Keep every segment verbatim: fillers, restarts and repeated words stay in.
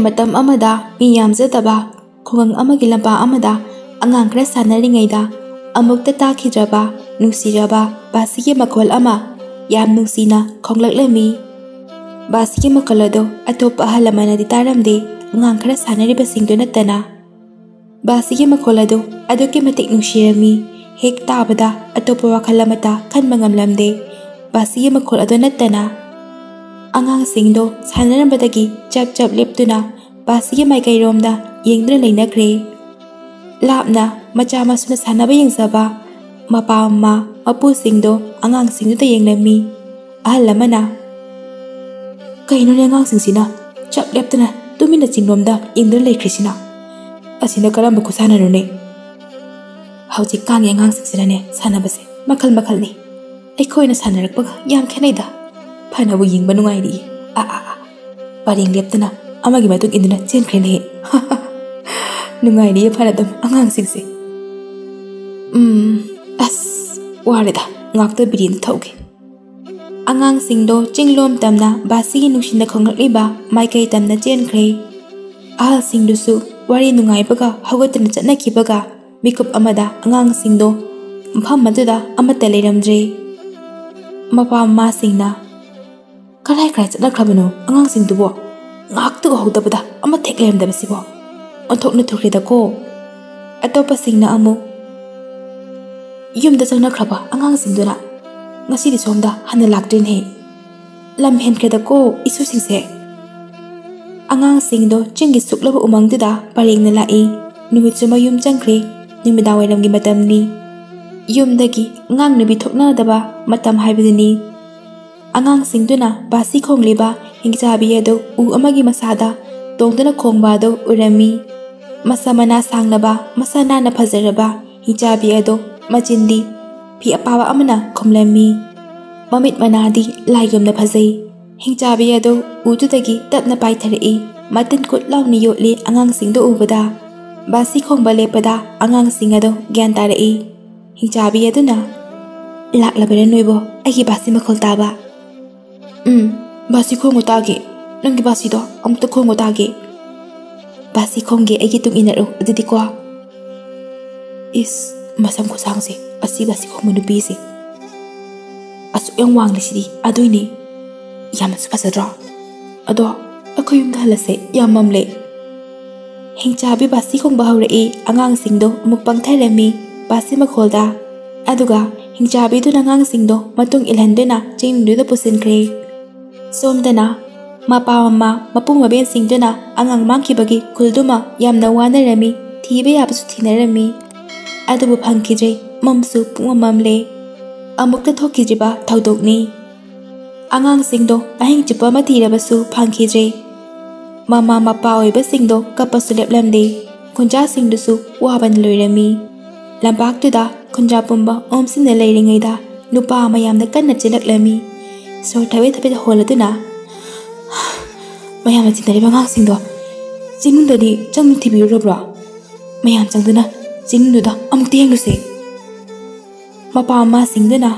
ꯃꯇꯝ ꯑꯃꯗ ꯃꯤ ꯌꯥꯝꯖꯗꯕ ꯈꯨꯡꯒꯪ ꯑꯃꯒꯤ ꯂꯝꯄꯥꯛ ꯑꯃꯗ ꯑꯉꯥꯡ ꯈꯔ ꯁꯥꯟꯅꯔꯤꯉꯩꯗ ꯑꯃꯨꯛꯇ ꯇꯥꯈꯤꯗ꯭ꯔꯕ ꯅꯨꯡꯁꯤꯔꯕ ꯕꯥꯁꯤꯒꯤ ꯃꯈꯣꯜ ꯑꯃ ꯌꯥꯝ ꯅꯨꯡꯁꯤꯅ ꯈꯣꯡꯂꯛꯂꯝꯃꯤ꯫ ꯕꯥꯁꯤꯒꯤ ꯃꯈꯣꯜ ꯑꯗꯨ ꯑꯇꯣꯞꯄ ꯑꯍꯜ ꯂꯃꯟꯅꯗꯤ ꯇꯥꯔꯝꯗꯦ, ꯑꯉꯥꯡ ꯈꯔ ꯁꯥꯟꯅꯔꯤꯕꯁꯤꯡꯗꯨ ꯅꯠꯇꯅ꯫ ꯕꯥꯁꯤꯒꯤ ꯃꯈꯣꯜ ꯑꯗꯨ ꯑꯗꯨꯛꯀꯤ ꯃꯇꯤꯛ ꯅꯨꯡꯁꯤꯔꯝꯃꯤ, ꯍꯦꯛ ꯇꯥꯕꯗ ꯑꯇꯣꯞꯄ ꯋꯥꯈꯜ ꯑꯃꯠꯇ ꯈꯟꯕ ꯉꯝꯂꯝꯗꯦ꯫ ꯕꯥꯁꯤꯒꯤ ꯃꯈꯣꯜ ꯑꯗꯨ ꯅꯠꯇꯅ ꯑꯉꯥꯡꯁꯤꯡꯗꯣ ꯁꯥꯟꯅꯔꯝꯕꯗꯒꯤ ꯆꯞ ꯆꯞ ꯂꯦꯞꯇꯨꯅ ꯕꯥꯁꯤꯒꯤ ꯃꯥꯏꯀꯩꯔꯣꯝꯗ ꯌꯦꯡꯗꯨꯅ ꯂꯩꯅꯈ꯭ꯔꯦ꯫ ꯂꯥꯞꯅ ꯃꯆꯥ ꯃꯁꯨꯅ ꯁꯥꯟꯅꯕ ꯌꯦꯡꯖꯕ ꯃꯄꯥ ꯃꯃꯥ ꯃꯄꯨꯁꯤꯡꯗꯣ ꯑꯉꯥꯡꯁꯤꯡꯗꯨꯗ ꯌꯦꯡꯂꯝꯃꯤ꯫ ꯑꯍꯜ ꯑꯃꯅ, "ꯀꯩꯅꯣꯅꯦ ꯑꯉꯥꯡꯁꯤꯡꯁꯤꯅ ꯆꯞ ꯂꯦꯞꯇꯅ ꯇꯨꯃꯤꯟꯅ ꯆꯤꯡꯂꯣꯝꯗ ꯌꯦꯡꯗꯨꯅ ꯂꯩꯈ꯭ꯔꯤꯁꯤꯅ? ꯑꯁꯤꯅ ꯀꯔꯝꯕ ꯈꯨꯁꯥꯟꯅꯅꯣꯅꯦ? ꯍꯧꯖꯤꯛꯀꯥꯟꯒꯤ ꯑꯉꯥꯡꯁꯤꯡꯁꯤꯅꯅꯦ ꯁꯥꯟꯅꯕꯁꯦ ꯃꯈꯜ ꯃꯈꯜꯅꯤ꯫ ꯑꯩꯈꯣꯏꯅ ꯁꯥꯟꯅꯔꯛꯄꯒ ꯌꯥꯝ ꯈꯦꯠꯅꯩꯗ꯫ ꯐꯅꯕꯨ ꯌꯦꯡꯕ ꯅꯨꯡꯉꯥꯏꯔꯤꯌꯦ꯫ ꯑꯥ, ꯑꯥ, ꯑꯥ꯫ ꯄꯔꯦꯡ ꯂꯦꯞꯇꯅ ꯑꯃꯒꯤ ꯃꯇꯨꯡ ꯏꯟꯗꯨꯅ ꯆꯦꯟꯈ꯭ꯔꯦꯅꯦ꯫ ꯅꯨꯡꯉꯥꯏꯔꯤꯌꯦ ꯐꯅꯗꯨꯝ ꯑꯉꯥꯡꯁꯤꯡꯁꯦ꯫ ꯎꯝ, ꯑꯁ, ꯋꯥꯔꯦꯗ꯫ ꯉꯥꯛꯇ ꯕꯤꯔꯤ ꯑꯃ ꯊꯛꯎꯒꯦ꯫" ꯑꯉꯥꯡꯁꯤꯡꯗꯣ ꯆꯤꯡꯂꯣꯝ ꯇꯝꯅ ꯕꯥꯁꯤꯒꯤ ꯅꯨꯡꯁꯤꯅ ꯈꯣꯡꯂꯛꯂꯤꯕ ꯃꯥꯏꯀꯩ ꯇꯝꯅ ꯆꯦꯟꯈ꯭ꯔꯦ꯫ ꯑꯍꯜꯁꯤꯡꯗꯨꯁꯨ ꯋꯥꯔꯤ ꯅꯨꯡꯉꯥꯏꯕꯒ ꯍꯧꯒꯠꯇꯨꯅ ꯆꯠꯅꯈꯤꯕꯒ ꯃꯤꯀꯨꯞ ꯑꯃꯗ ꯑꯉꯥꯡꯁꯤꯡꯗꯣ ꯃꯐꯝ ꯑꯗꯨꯗ ꯑꯃꯠꯇ ꯂꯩꯔꯝꯗ꯭ꯔꯦ꯫ ꯃꯄꯥ ꯃꯃꯥꯁꯤꯡꯅ, "ꯀꯔꯥꯏ ꯀꯔꯥꯏ ꯆꯠꯅꯈ꯭ꯔꯕꯅꯣ ꯑꯉꯥꯡꯁꯤꯡꯗꯨꯕꯣ? ꯉꯥꯏꯍꯥꯛꯇ ꯎꯍꯧꯗꯕꯗ ꯑꯃꯠꯇ ꯍꯦꯛ ꯂꯩꯔꯝꯗꯕꯁꯤꯕꯣ? ꯑꯣꯟꯊꯣꯛꯅ ꯊꯨꯈ꯭ꯔꯦꯗꯀꯣ꯫" ꯑꯇꯣꯞꯄꯁꯤꯡꯅ ꯑꯃꯨꯛ, "ꯌꯨꯝꯗ ꯆꯪꯅꯈ꯭ꯔꯕ ꯑꯉꯥꯡꯁꯤꯡꯗꯨꯅ ꯉꯁꯤꯗꯤ ꯁꯣꯝꯗ ꯍꯟꯅ ꯂꯥꯛꯇ꯭ꯔꯤꯅꯦ꯫ ꯂꯝ ꯍꯦꯟꯈ꯭ꯔꯦꯗꯀꯣ ꯏꯁꯨꯁꯤꯡꯁꯦ꯫" ꯑꯉꯥꯡꯁꯤꯡꯗꯣ ꯆꯤꯡꯒꯤ ꯁꯨꯛꯂꯕ ꯎꯃꯪꯗꯨꯗ ꯄꯔꯦꯡꯅ ꯂꯥꯛꯏ꯫ ꯅꯨꯃꯤꯠꯁꯨ ꯃꯌꯨꯝ ꯆꯪꯈ꯭ꯔꯦ꯫ ꯅꯨꯃꯤꯗꯥꯡ ꯋꯥꯏꯔꯝꯒꯤ ꯃꯇꯝꯅꯤ꯫ ꯌꯨꯝꯗꯒꯤ ꯑꯉꯥꯡ ꯅꯨꯕꯤ ꯊꯣꯛꯅꯗꯕ ꯃꯇꯝ ꯍꯥꯏꯕꯗꯨꯅꯤ꯫ ꯑꯉꯥꯡꯁꯤꯡꯗꯨꯅ ꯕꯥꯁꯤ ꯈꯣꯡꯂꯤꯕ ꯍꯤꯡꯆꯥꯕꯤ ꯑꯗꯨ ꯎ ꯑꯃꯒꯤ ꯃꯁꯥꯗ ꯇꯣꯡꯗꯨꯅ ꯈꯣꯡꯕ ꯑꯗꯨ ꯎꯔꯝꯃꯤ꯫ ꯃꯁꯝ ꯃꯅꯥ ꯁꯥꯡꯂꯕ, ꯃꯁꯥ ꯅꯥꯟꯅ ꯐꯖꯔꯕ ꯍꯤꯡꯆꯥꯕꯤ ꯑꯗꯨ ꯃꯆꯤꯟꯗꯤ ꯐꯤ ꯑꯄꯥꯕ ꯑꯃꯅ ꯈꯨꯝꯂꯝꯃꯤ꯫ ꯃꯃꯤꯠ ꯃꯅꯥꯗꯤ ꯂꯥꯏꯒꯨꯝꯅ ꯐꯖꯩ꯫ ꯍꯤꯡꯆꯥꯕꯤ ꯑꯗꯨ ꯎꯗꯨꯗꯒꯤ ꯇꯞꯅ ꯄꯥꯏꯊꯔꯛꯏ꯫ ꯃꯇꯤꯟ ꯀꯨꯠ ꯂꯥꯎꯅ ꯌꯣꯠꯂꯤ ꯑꯉꯥꯡꯁꯤꯡꯗꯨ ꯎꯕꯗ꯫ ꯕꯥꯁꯤ ꯈꯣꯡꯕ ꯂꯦꯞꯄꯗ ꯑꯉꯥꯡꯁꯤꯡ ꯑꯗꯨ ꯒ꯭ꯌꯥꯟ ꯇꯥꯔꯛꯏ꯫ ꯍꯤꯡꯆꯥꯕꯤ ꯑꯗꯨꯅ, "ꯂꯥꯛꯂꯕꯔꯥ ꯅꯣꯏꯕꯣ, ꯑꯩꯒꯤ ꯕꯥꯁꯤ ꯃꯈꯣꯜ ꯇꯥꯕ?" "ꯎꯝ, ꯕꯥꯁꯤ ꯈꯣꯡꯉꯨ ꯇꯥꯒꯦ꯫ ꯅꯪꯒꯤ ꯕꯥꯁꯤꯗꯣ ꯑꯃꯨꯛꯇ ꯈꯣꯡꯉꯨ ꯇꯥꯒꯦ꯫" ꯕꯥꯁꯤ ꯈꯣꯡꯒꯦ, ꯑꯩꯒꯤ ꯇꯨꯡ ꯏꯟꯅꯔꯛꯎ ꯑꯗꯨꯗꯤꯀꯣ꯫ ꯏꯁ, ꯃꯁꯝ ꯈꯨꯁꯥꯡꯁꯦ, ꯑꯁꯤ ꯕꯥꯁꯤ ꯈꯣꯡꯕ ꯅꯨꯄꯤꯁꯦ ꯑꯁꯨꯛ ꯌꯥꯝ ꯋꯥꯡꯂꯤꯁꯤꯗꯤ꯫ ꯑꯗꯨꯏꯅꯦ꯫ ꯌꯥꯝꯅꯁꯨ ꯐꯖꯗ꯭ꯔꯣ? ꯑꯗꯣ ꯑꯩꯈꯣꯏ ꯌꯨꯝꯗ ꯍꯜꯂꯁꯦ, ꯌꯥꯝ ꯃꯝꯂꯦ꯫ ꯍꯤꯡꯆꯥꯕꯤ ꯕꯥꯁꯤ ꯈꯣꯡꯕ ꯍꯧꯔꯛꯏ꯫ ꯑꯉꯥꯡꯁꯤꯡꯗꯣ ꯑꯃꯨꯛ ꯄꯪꯊꯔꯝꯃꯤ ꯕꯥꯁꯤ ꯃꯈꯣꯜꯗ꯫ ꯑꯗꯨꯒ ꯍꯤꯡꯆꯥꯕꯤꯗꯨꯅ ꯑꯉꯥꯡꯁꯤꯡꯗꯣ ꯃꯇꯨꯡ ꯏꯜꯍꯟꯗꯨꯅ ꯆꯤꯡꯗꯨꯗ ꯄꯨꯁꯤꯟꯈ꯭ꯔꯦ꯫ ꯁꯣꯝꯗꯅ ꯃꯄꯥ ꯃꯃꯥ ꯃꯄꯨ ꯃꯕꯦꯟꯁꯤꯡꯗꯨꯅ ꯑꯉꯥꯡ ꯃꯥꯡꯈꯤꯕꯒꯤ ꯈꯨꯜꯗꯨꯃ ꯌꯥꯝꯅ ꯋꯥꯅꯔꯝꯃꯤ꯫ ꯊꯤꯕ ꯌꯥꯕꯁꯨ ꯊꯤꯅꯔꯝꯃꯤ꯫ ꯑꯗꯨꯕꯨ ꯐꯪꯈꯤꯗ꯭ꯔꯦ꯫ ꯃꯝꯁꯨ ꯄꯨꯡꯃꯝ ꯃꯝꯂꯦ꯫ ꯑꯃꯨꯛꯇ ꯊꯣꯛꯈꯤꯗ꯭ꯔꯤꯕ ꯊꯧꯗꯣꯛꯅꯤ꯫ ꯑꯉꯥꯡꯁꯤꯡꯗꯣ ꯑꯍꯤꯡ ꯆꯨꯞꯄ ꯑꯃ ꯊꯤꯔꯕꯁꯨ ꯐꯪꯈꯤꯗ꯭ꯔꯦ꯫ ꯃꯃꯥ ꯃꯄꯥ ꯑꯣꯏꯕꯁꯤꯡꯗꯣ ꯀꯞꯄꯁꯨ ꯂꯦꯞꯂꯝꯗꯦ꯫ ꯈꯨꯟꯖꯥꯁꯤꯡꯗꯨꯁꯨ ꯋꯥꯕꯅ ꯂꯣꯏꯔꯝꯃꯤ꯫ ꯂꯝꯄꯥꯛꯇꯨꯗ ꯈꯨꯟꯖꯥ ꯄꯨꯝꯕ ꯑꯣꯝꯁꯤꯟꯅ ꯂꯩꯔꯤꯉꯩꯗ ꯅꯨꯄꯥ ꯑꯃ ꯌꯥꯝꯅ ꯀꯟꯅ ꯆꯦꯜꯂꯛꯂꯝꯃꯤ꯫ ꯁꯣꯔ ꯊꯕꯦꯠ ꯊꯕꯦꯠ ꯍꯣꯜꯂꯗꯨꯅ, ꯃꯌꯥꯝꯅ ꯆꯤꯡꯅꯔꯤꯕ ꯑꯉꯥꯡꯁꯤꯡꯗꯣ ꯆꯤꯡꯗꯗꯤ ꯆꯪꯗꯨꯅ ꯊꯤꯕꯤꯔꯨꯔꯕ꯭ꯔꯣ? ꯃꯌꯥꯝ ꯆꯪꯗꯨꯅ ꯆꯤꯡꯗꯨꯗ ꯑꯃꯨꯛꯇ ꯌꯦꯡꯂꯨꯁꯦ꯫ ꯃꯄꯥ ꯃꯃꯥꯁꯤꯡꯗꯨꯅ,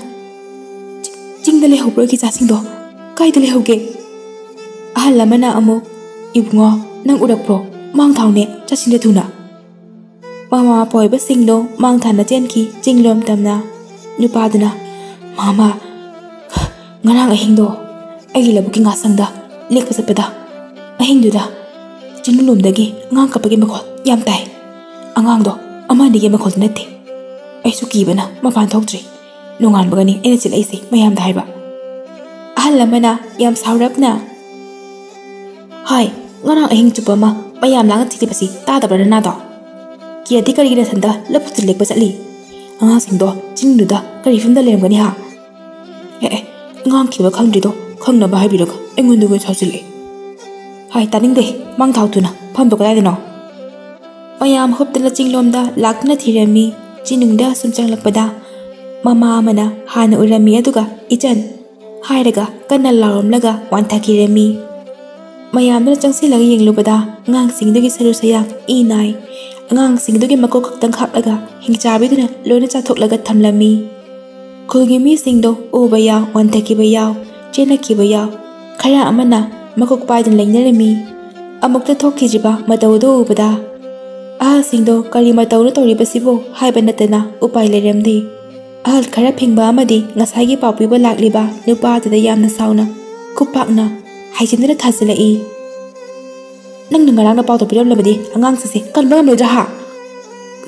"ꯆꯤ-, ꯆꯤꯡꯗ ꯂꯩꯍꯧꯕ꯭ꯔꯣ ꯑꯩꯒꯤ ꯏꯆꯥꯁꯤꯡꯗꯣ? ꯀꯥꯏꯗ ꯂꯩꯍꯧꯒꯦ?" ꯑꯍꯜ ꯑꯃꯅ ꯑꯃꯨꯛ, "ꯏꯕꯨꯡꯉꯣ, ꯅꯪ ꯎꯔꯛꯄ꯭ꯔꯣ? ꯃꯥꯡ ꯊꯥꯎꯅꯦ, ꯆꯠꯁꯤꯅꯦ ꯊꯨꯅ꯫" ꯃꯃꯥ ꯃꯄꯥ ꯑꯣꯏꯕꯁꯤꯡꯗꯣ ꯃꯥꯡ ꯊꯥꯅ ꯆꯦꯟꯈꯤ ꯆꯤꯡꯂꯣꯝ ꯇꯝꯅ꯫ ꯅꯨꯄꯥꯗꯨꯅ, "ꯃꯃꯥ, ꯉꯔꯥꯡ ꯑꯍꯤꯡꯗꯣ ꯑꯩꯒꯤ ꯂꯧꯕꯨꯛꯀꯤ ꯉꯥꯁꯪꯗ ꯂꯦꯛꯄ ꯆꯠꯄꯗ, ꯑꯍꯤꯡꯗꯨꯗ ꯆꯤꯡꯂꯣꯝꯗꯒꯤ ꯑꯉꯥꯡ ꯀꯞꯄꯒꯤ ꯃꯈꯣꯜ ꯌꯥꯝ ꯇꯥꯏ꯫ ꯑꯉꯥꯡꯗꯣ ꯑꯃ ꯑꯅꯤꯒꯤ ꯃꯈꯣꯜꯗꯤ ꯅꯠꯇꯦ꯫ ꯑꯩꯁꯨ ꯀꯤꯕꯅ ꯃꯄꯥꯟ ꯊꯣꯛꯇ꯭ꯔꯤ꯫ ꯅꯣꯡꯉꯥꯟꯕꯒꯅꯤ ꯑꯩꯅ ꯆꯦꯜꯂꯛꯏꯁꯦ," ꯃꯌꯥꯝꯗ ꯍꯥꯏꯕ꯫ ꯑꯍꯜ ꯑꯃꯅ ꯌꯥꯝ ꯁꯥꯎꯔꯞꯅ, "ꯍꯥꯏ, ꯉꯔꯥꯡ ꯑꯍꯤꯡ ꯆꯨꯞꯄ ꯑꯃ ꯃꯌꯥꯝ ꯂꯥꯡꯅ ꯊꯤꯔꯤꯕꯁꯤ ꯇꯥꯗꯕ꯭ꯔꯥ ꯅꯅꯥꯗꯣ? ꯀꯤꯔꯗꯤ ꯀꯔꯤꯒꯤ ꯅꯊꯟꯗ ꯂꯧꯕꯨꯛꯇ ꯂꯦꯛꯄ ꯆꯠꯂꯤ? ꯑꯉꯥꯡꯁꯤꯡꯗꯣ ꯆꯤꯡꯗꯨꯗ ꯀꯔꯤ ꯐꯤꯕꯝꯗ ꯂꯩꯔꯝꯒꯅꯤ ꯍꯥ?" "ꯑꯦ, ꯑꯦ, ꯑꯉꯥꯡ ꯈꯤꯕ ꯈꯪꯗ꯭ꯔꯤꯗꯣ ꯈꯪꯅꯕ ꯍꯥꯏꯕꯤꯔꯒ ꯑꯩꯉꯣꯟꯗ ꯑꯣꯏꯅ ꯁꯥꯎꯖꯤꯜꯂꯛꯑꯦ꯫ ꯍꯥꯏ, ꯇꯥꯅꯤꯡꯗꯦ, ꯃꯥꯡ ꯊꯥꯎ ꯊꯨꯅ, ꯐꯝꯗꯣ ꯀꯗꯥꯏꯗꯅꯣ?" ꯃꯌꯥꯝ ꯍꯨꯞꯇꯅ ꯆꯤꯡꯂꯣꯝꯗ ꯂꯥꯛꯇꯨꯅ ꯊꯤꯔꯝꯃꯤ꯫ ꯆꯤꯡꯅꯨꯡꯗ ꯁꯨꯝ ꯆꯪꯂꯛꯄꯗ ꯃꯃꯥ ꯑꯃꯅ ꯍꯥꯟꯅ ꯎꯔꯝꯃꯤ, ꯑꯗꯨꯒ "ꯏꯆꯟ" ꯍꯥꯏꯔꯒ ꯀꯟꯅ ꯂꯥꯎꯔꯝꯂꯒ ꯋꯥꯟꯊꯈꯤꯔꯝꯃꯤ꯫ ꯃꯌꯥꯝꯗꯨꯅ ꯆꯪꯁꯤꯜꯂꯒ ꯌꯦꯡꯂꯨꯕꯗ ꯑꯉꯥꯡꯁꯤꯡꯗꯨꯒꯤ ꯁꯔꯨ ꯁꯌꯥꯡ ꯏ ꯅꯥꯏ꯫ ꯑꯉꯥꯡꯁꯤꯡꯗꯨꯒꯤ ꯃꯀꯣꯛ ꯈꯛꯇꯪ ꯈꯥꯛꯂꯒ ꯍꯤꯡꯆꯥꯕꯤꯗꯨꯅ ꯂꯣꯏꯅ ꯆꯥꯊꯣꯛꯂꯒ ꯊꯝꯂꯝꯃꯤ꯫ ꯈꯨꯜꯒꯤ ꯃꯤꯁꯤꯡꯗꯣ ꯎꯕ ꯌꯥꯎ, ꯋꯥꯟꯊꯈꯤꯕ ꯌꯥꯎ, ꯆꯦꯟꯅꯈꯤꯕ ꯌꯥꯎ꯫ ꯈꯔ ꯑꯃꯅ ꯃꯀꯣꯛ ꯄꯥꯏꯗꯨꯅ ꯂꯩꯅꯔꯝꯃꯤ꯫ ꯑꯃꯨꯛꯇ ꯊꯣꯛꯈꯤꯗ꯭ꯔꯤꯕ ꯃꯇꯧ ꯑꯗꯨ ꯎꯕꯗ ꯑꯍꯜꯁꯤꯡꯗꯣ ꯀꯔꯤ ꯃꯇꯧꯅꯣ ꯇꯧꯔꯤꯕꯁꯤꯕꯨ ꯍꯥꯏꯕ ꯅꯠꯇꯅ ꯎꯄꯥꯏ ꯂꯩꯔꯝꯗꯦ꯫ ꯑꯍꯜ ꯈꯔ ꯐꯤꯡꯕ ꯑꯃꯗꯤ ꯉꯁꯥꯏꯒꯤ ꯄꯥꯎ ꯄꯤꯕ ꯂꯥꯛꯂꯤꯕ ꯅꯨꯄꯥ ꯑꯗꯨꯗ ꯌꯥꯝꯅ ꯁꯥꯎꯅ ꯈꯨꯄꯥꯛꯅ ꯍꯥꯏꯖꯤꯟꯗꯨꯅ ꯊꯥꯖꯤꯜꯂꯛꯏ꯫ "ꯅꯪꯅ ꯉꯔꯥꯡꯅ ꯄꯥꯎꯗ ꯄꯤꯔꯝꯂꯕꯗꯤ ꯑꯉꯥꯡꯁꯤꯡꯁꯦ ꯀꯟꯕ ꯉꯝꯂꯣꯏꯗ꯭ꯔꯥ ꯍꯥ?"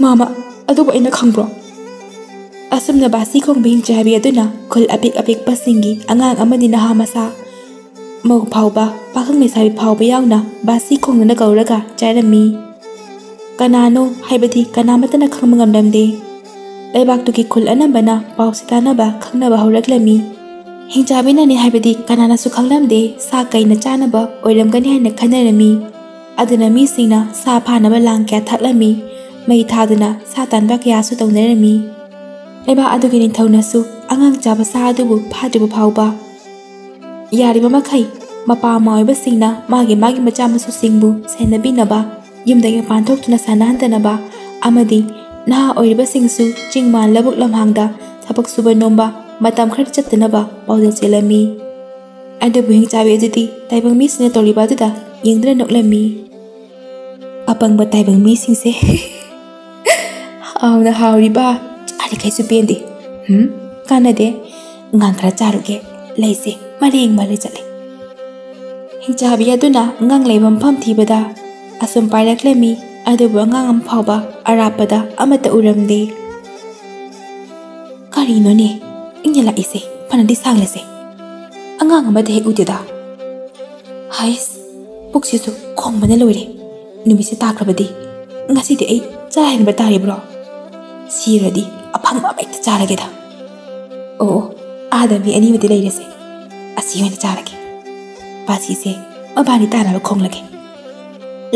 "ꯃꯥꯃ, ꯑꯗꯨꯕꯨ ꯑꯩꯅ ꯈꯪꯕ꯭ꯔꯣ?" ꯑꯁꯨꯝꯅ ꯕꯥꯁꯤ ꯈꯣꯡꯕ ꯍꯤꯡꯆꯥꯕꯤ ꯑꯗꯨꯅ ꯈꯨꯜ ꯑꯄꯤꯛ ꯑꯄꯤꯛꯄꯁꯤꯡꯒꯤ ꯑꯉꯥꯡ ꯑꯃꯗꯤ ꯅꯍꯥ ꯃꯆꯥ, ꯃꯧ ꯐꯥꯎꯕ, ꯄꯥꯈꯪ ꯂꯩꯁꯥꯕꯤ ꯐꯥꯎꯕ ꯌꯥꯎꯅ ꯕꯥꯁꯤ ꯈꯣꯡꯗꯨꯅ ꯀꯧꯔꯒ ꯆꯥꯔꯝꯃꯤ꯫ ꯀꯅꯥꯅꯣ ꯍꯥꯏꯕꯗꯤ ꯀꯅꯥꯃꯠꯇꯅ ꯈꯪꯕ ꯉꯝꯂꯝꯗꯦ꯫ ꯂꯩꯕꯥꯛꯇꯨꯒꯤ ꯈꯨꯜ ꯑꯅꯝꯕꯅ ꯄꯥꯎꯁꯤ ꯇꯥꯅꯕ ꯈꯪꯅꯕ ꯍꯧꯔꯛꯂꯝꯃꯤ꯫ ꯍꯤꯡꯆꯥꯕꯤꯅꯅꯤ ꯍꯥꯏꯕꯗꯤ ꯀꯅꯥꯅꯁꯨ ꯈꯪꯂꯝꯗꯦ꯫ ꯁꯥ ꯀꯩꯅ ꯆꯥꯅꯕ ꯑꯣꯏꯔꯝꯒꯅꯤ ꯍꯥꯏꯅ ꯈꯟꯅꯔꯝꯃꯤ꯫ ꯑꯗꯨꯅ ꯃꯤꯁꯤꯡꯅ ꯁꯥ ꯐꯥꯅꯕ ꯂꯥꯡ ꯀꯌꯥ ꯊꯥꯛꯂꯝꯃꯤ꯫ ꯃꯩ ꯊꯥꯗꯨꯅ ꯁꯥ ꯇꯥꯟꯕ ꯀꯌꯥꯁꯨ ꯇꯧꯅꯔꯝꯃꯤ꯫ ꯂꯩꯕꯥꯛ ꯑꯗꯨꯒꯤ ꯅꯤꯡꯊꯧꯅꯁꯨ ꯑꯉꯥꯡ ꯆꯥꯕ ꯁꯥ ꯑꯗꯨꯕꯨ ꯐꯥꯗ꯭ꯔꯤꯕ ꯐꯥꯎꯕ ꯌꯥꯔꯤꯕ ꯃꯈꯩ ꯃꯄꯥ ꯃꯃꯥ ꯑꯣꯏꯕꯁꯤꯡꯅ ꯃꯥꯒꯤ ꯃꯥꯒꯤ ꯃꯆꯥ ꯃꯁꯨꯁꯤꯡꯕꯨ ꯁꯦꯟꯅꯕꯤꯅꯕ, ꯌꯨꯝꯗꯒꯤ ꯃꯄꯥꯟ ꯊꯣꯛꯇꯨꯅ ꯁꯥꯟꯅꯍꯟꯗꯅꯕ ꯑꯃꯗꯤ ꯅꯍꯥ ꯑꯣꯏꯔꯤꯕꯁꯤꯡꯁꯨ ꯆꯤꯡ ꯃꯥꯟ ꯂꯧꯕꯨꯛ ꯂꯝꯍꯥꯡꯗ ꯊꯕꯛ ꯁꯨꯕ ꯅꯣꯝꯕ ꯃꯇꯝ ꯈꯔ ꯆꯠꯇꯅꯕ ꯄꯥꯎꯖꯦꯜ ꯆꯦꯜꯂꯝꯃꯤ꯫ ꯑꯗꯨꯕꯨ ꯍꯤꯡꯆꯥꯕꯤ ꯑꯗꯨꯗꯤ ꯇꯥꯏꯕꯪ ꯃꯤꯁꯤꯡꯅ ꯇꯧꯔꯤꯕ ꯑꯗꯨꯗ ꯌꯦꯡꯗꯨꯅ ꯅꯣꯛꯂꯝꯃꯤ꯫ "ꯑꯄꯪꯕ ꯇꯥꯏꯕꯪ ꯃꯤꯁꯤꯡꯁꯦ ꯍꯥꯎꯅ ꯍꯥꯎꯔꯤꯕ ꯆꯥꯔꯤꯈꯩꯁꯨ ꯄꯦꯟꯗꯦ꯫ ꯍꯨꯝ, ꯀꯥꯟꯅꯗꯦ꯫ ꯑꯉꯥꯡ ꯈꯔ ꯆꯥꯔꯨꯒꯦ꯫ ꯂꯩꯁꯦ ꯃꯔꯦꯡ ꯃꯔꯦ ꯆꯠꯂꯦ꯫" ꯍꯤꯡꯆꯥꯕꯤ ꯑꯗꯨꯅ ꯑꯉꯥꯡ ꯂꯩꯕ ꯃꯐꯝ ꯊꯤꯕꯗ ꯑꯁꯨꯝ ꯄꯥꯏꯔꯛꯂꯝꯃꯤ꯫ ꯑꯗꯨꯕꯨ ꯑꯉꯥꯡ ꯑꯃ ꯐꯥꯎꯕ ꯑꯔꯥꯞꯄꯗ ꯑꯃꯠꯇ ꯎꯔꯝꯗꯦ꯫ "ꯀꯔꯤꯅꯣꯅꯦ ꯏꯪꯅ ꯂꯥꯛꯏꯁꯦ? ꯐꯅꯗꯤ ꯁꯥꯡꯂꯦꯁꯦ꯫ ꯑꯉꯥꯡ ꯑꯃꯗ ꯍꯦꯛ ꯎꯗꯦꯗ꯫ ꯍꯥꯏꯁ, ꯄꯨꯛꯁꯤꯁꯨ ꯈꯣꯡꯕꯅ ꯂꯣꯏꯔꯦ꯫ ꯅꯨꯃꯤꯠꯁꯦ ꯇꯥꯈ꯭ꯔꯕꯗꯤ ꯉꯁꯤꯗꯤ ꯑꯩ ꯆꯔꯥ ꯍꯦꯟꯕ ꯇꯥꯔꯤꯕ꯭ꯔꯣ? ꯁꯤꯔꯗꯤ ꯑꯐꯪꯕ ꯑꯃ ꯍꯦꯛꯇ ꯆꯥꯔꯒꯦꯗ꯫ ꯑꯣ, ꯑꯣ, ꯑꯥꯗ ꯃꯤ ꯑꯅꯤꯃꯗꯤ ꯂꯩꯔꯦꯁꯦ꯫ ꯑꯁꯤ ꯑꯣꯏꯅ ꯆꯥꯔꯒꯦ꯫ ꯄꯥꯁꯤꯁꯦ ꯃꯕꯥꯅꯤ ꯇꯥꯅꯕ ꯈꯣꯡꯂꯒꯦ꯫"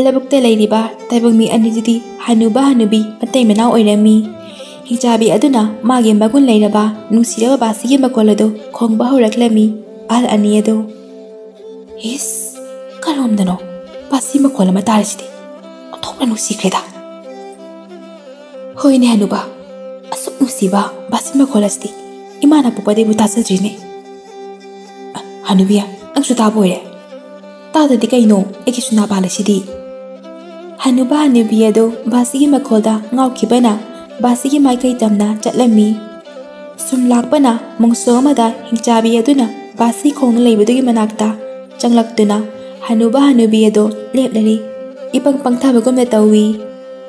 ꯂꯧꯕꯨꯛꯇ ꯂꯩꯔꯤꯕ ꯇꯥꯏꯕꯪ ꯃꯤ ꯑꯅꯤꯗꯨꯗꯤ ꯍꯅꯨꯕ ꯍꯅꯨꯕꯤ ꯃꯇꯩ ꯃꯅꯥꯎ ꯑꯣꯏꯔꯝꯃꯤ꯫ ꯍꯤꯡꯆꯥꯕꯤ ꯑꯗꯨꯅ ꯃꯥꯒꯤ ꯃꯒꯨꯟ ꯂꯩꯔꯕ ꯅꯨꯡꯁꯤꯔꯕ ꯕꯥꯁꯤꯒꯤ ꯃꯈꯣꯜ ꯑꯗꯨ ꯈꯣꯡꯕ ꯍꯧꯔꯛꯂꯝꯃꯤ꯫ ꯑꯍꯜ ꯑꯅꯤ ꯑꯗꯨ, "ꯏꯁ, ꯀꯔꯣꯝꯗꯅꯣ ꯕꯥꯁꯤ ꯃꯈꯣꯜ ꯑꯃ ꯇꯥꯔꯤꯁꯤꯗꯤ? ꯑꯣꯟꯊꯣꯛꯅ ꯅꯨꯡꯁꯤꯈ꯭ꯔꯦꯗ꯫" "ꯍꯣꯏꯅꯦ ꯍꯅꯨꯕ, ꯑꯁꯨꯛ ꯅꯨꯡꯁꯤꯕ ꯕꯥꯁꯤ ꯃꯈꯣꯜ ꯑꯁꯤꯗꯤ ꯏꯃꯥꯅ ꯄꯣꯛꯄꯗꯩꯕꯨ ꯇꯥꯖꯗ꯭ꯔꯤꯅꯦ꯫" "ꯑ, ꯍꯅꯨꯕꯤ, ꯅꯪꯁꯨ ꯇꯥꯕ ꯑꯣꯏꯔꯦ?" ꯇꯥꯗꯗꯤ ꯀꯩꯅꯣ? ꯑꯩꯒꯤ ꯁꯨꯅꯥ ꯄꯥꯜꯂꯤꯁꯤꯗꯤ꯫ ꯍꯅꯨꯕ ꯍꯅꯨꯕꯤ ꯑꯗꯨ ꯕꯥꯁꯤꯒꯤ ꯃꯈꯣꯜꯗ ꯉꯥꯎꯈꯤꯕꯅ ꯕꯥꯁꯤꯒꯤ ꯃꯥꯏꯀꯩ ꯇꯝꯅ ꯆꯠꯂꯝꯃꯤ꯫ ꯁꯨꯝ ꯂꯥꯛꯄꯅ ꯃꯣꯡꯁꯣ ꯑꯃꯗ ꯍꯤꯡꯆꯥꯕꯤ ꯑꯗꯨꯅ ꯕꯥꯁꯤ ꯈꯣꯡꯅ ꯂꯩꯕꯗꯨꯒꯤ ꯃꯅꯥꯛꯇ ꯆꯪꯂꯛꯇꯨꯅ ꯍꯅꯨꯕ ꯍꯅꯨꯕꯤ ꯑꯗꯨ ꯂꯦꯞꯂꯔꯤ꯫ ꯏꯄꯪ ꯄꯪꯊꯕꯒꯨꯝꯅ ꯇꯧꯏ꯫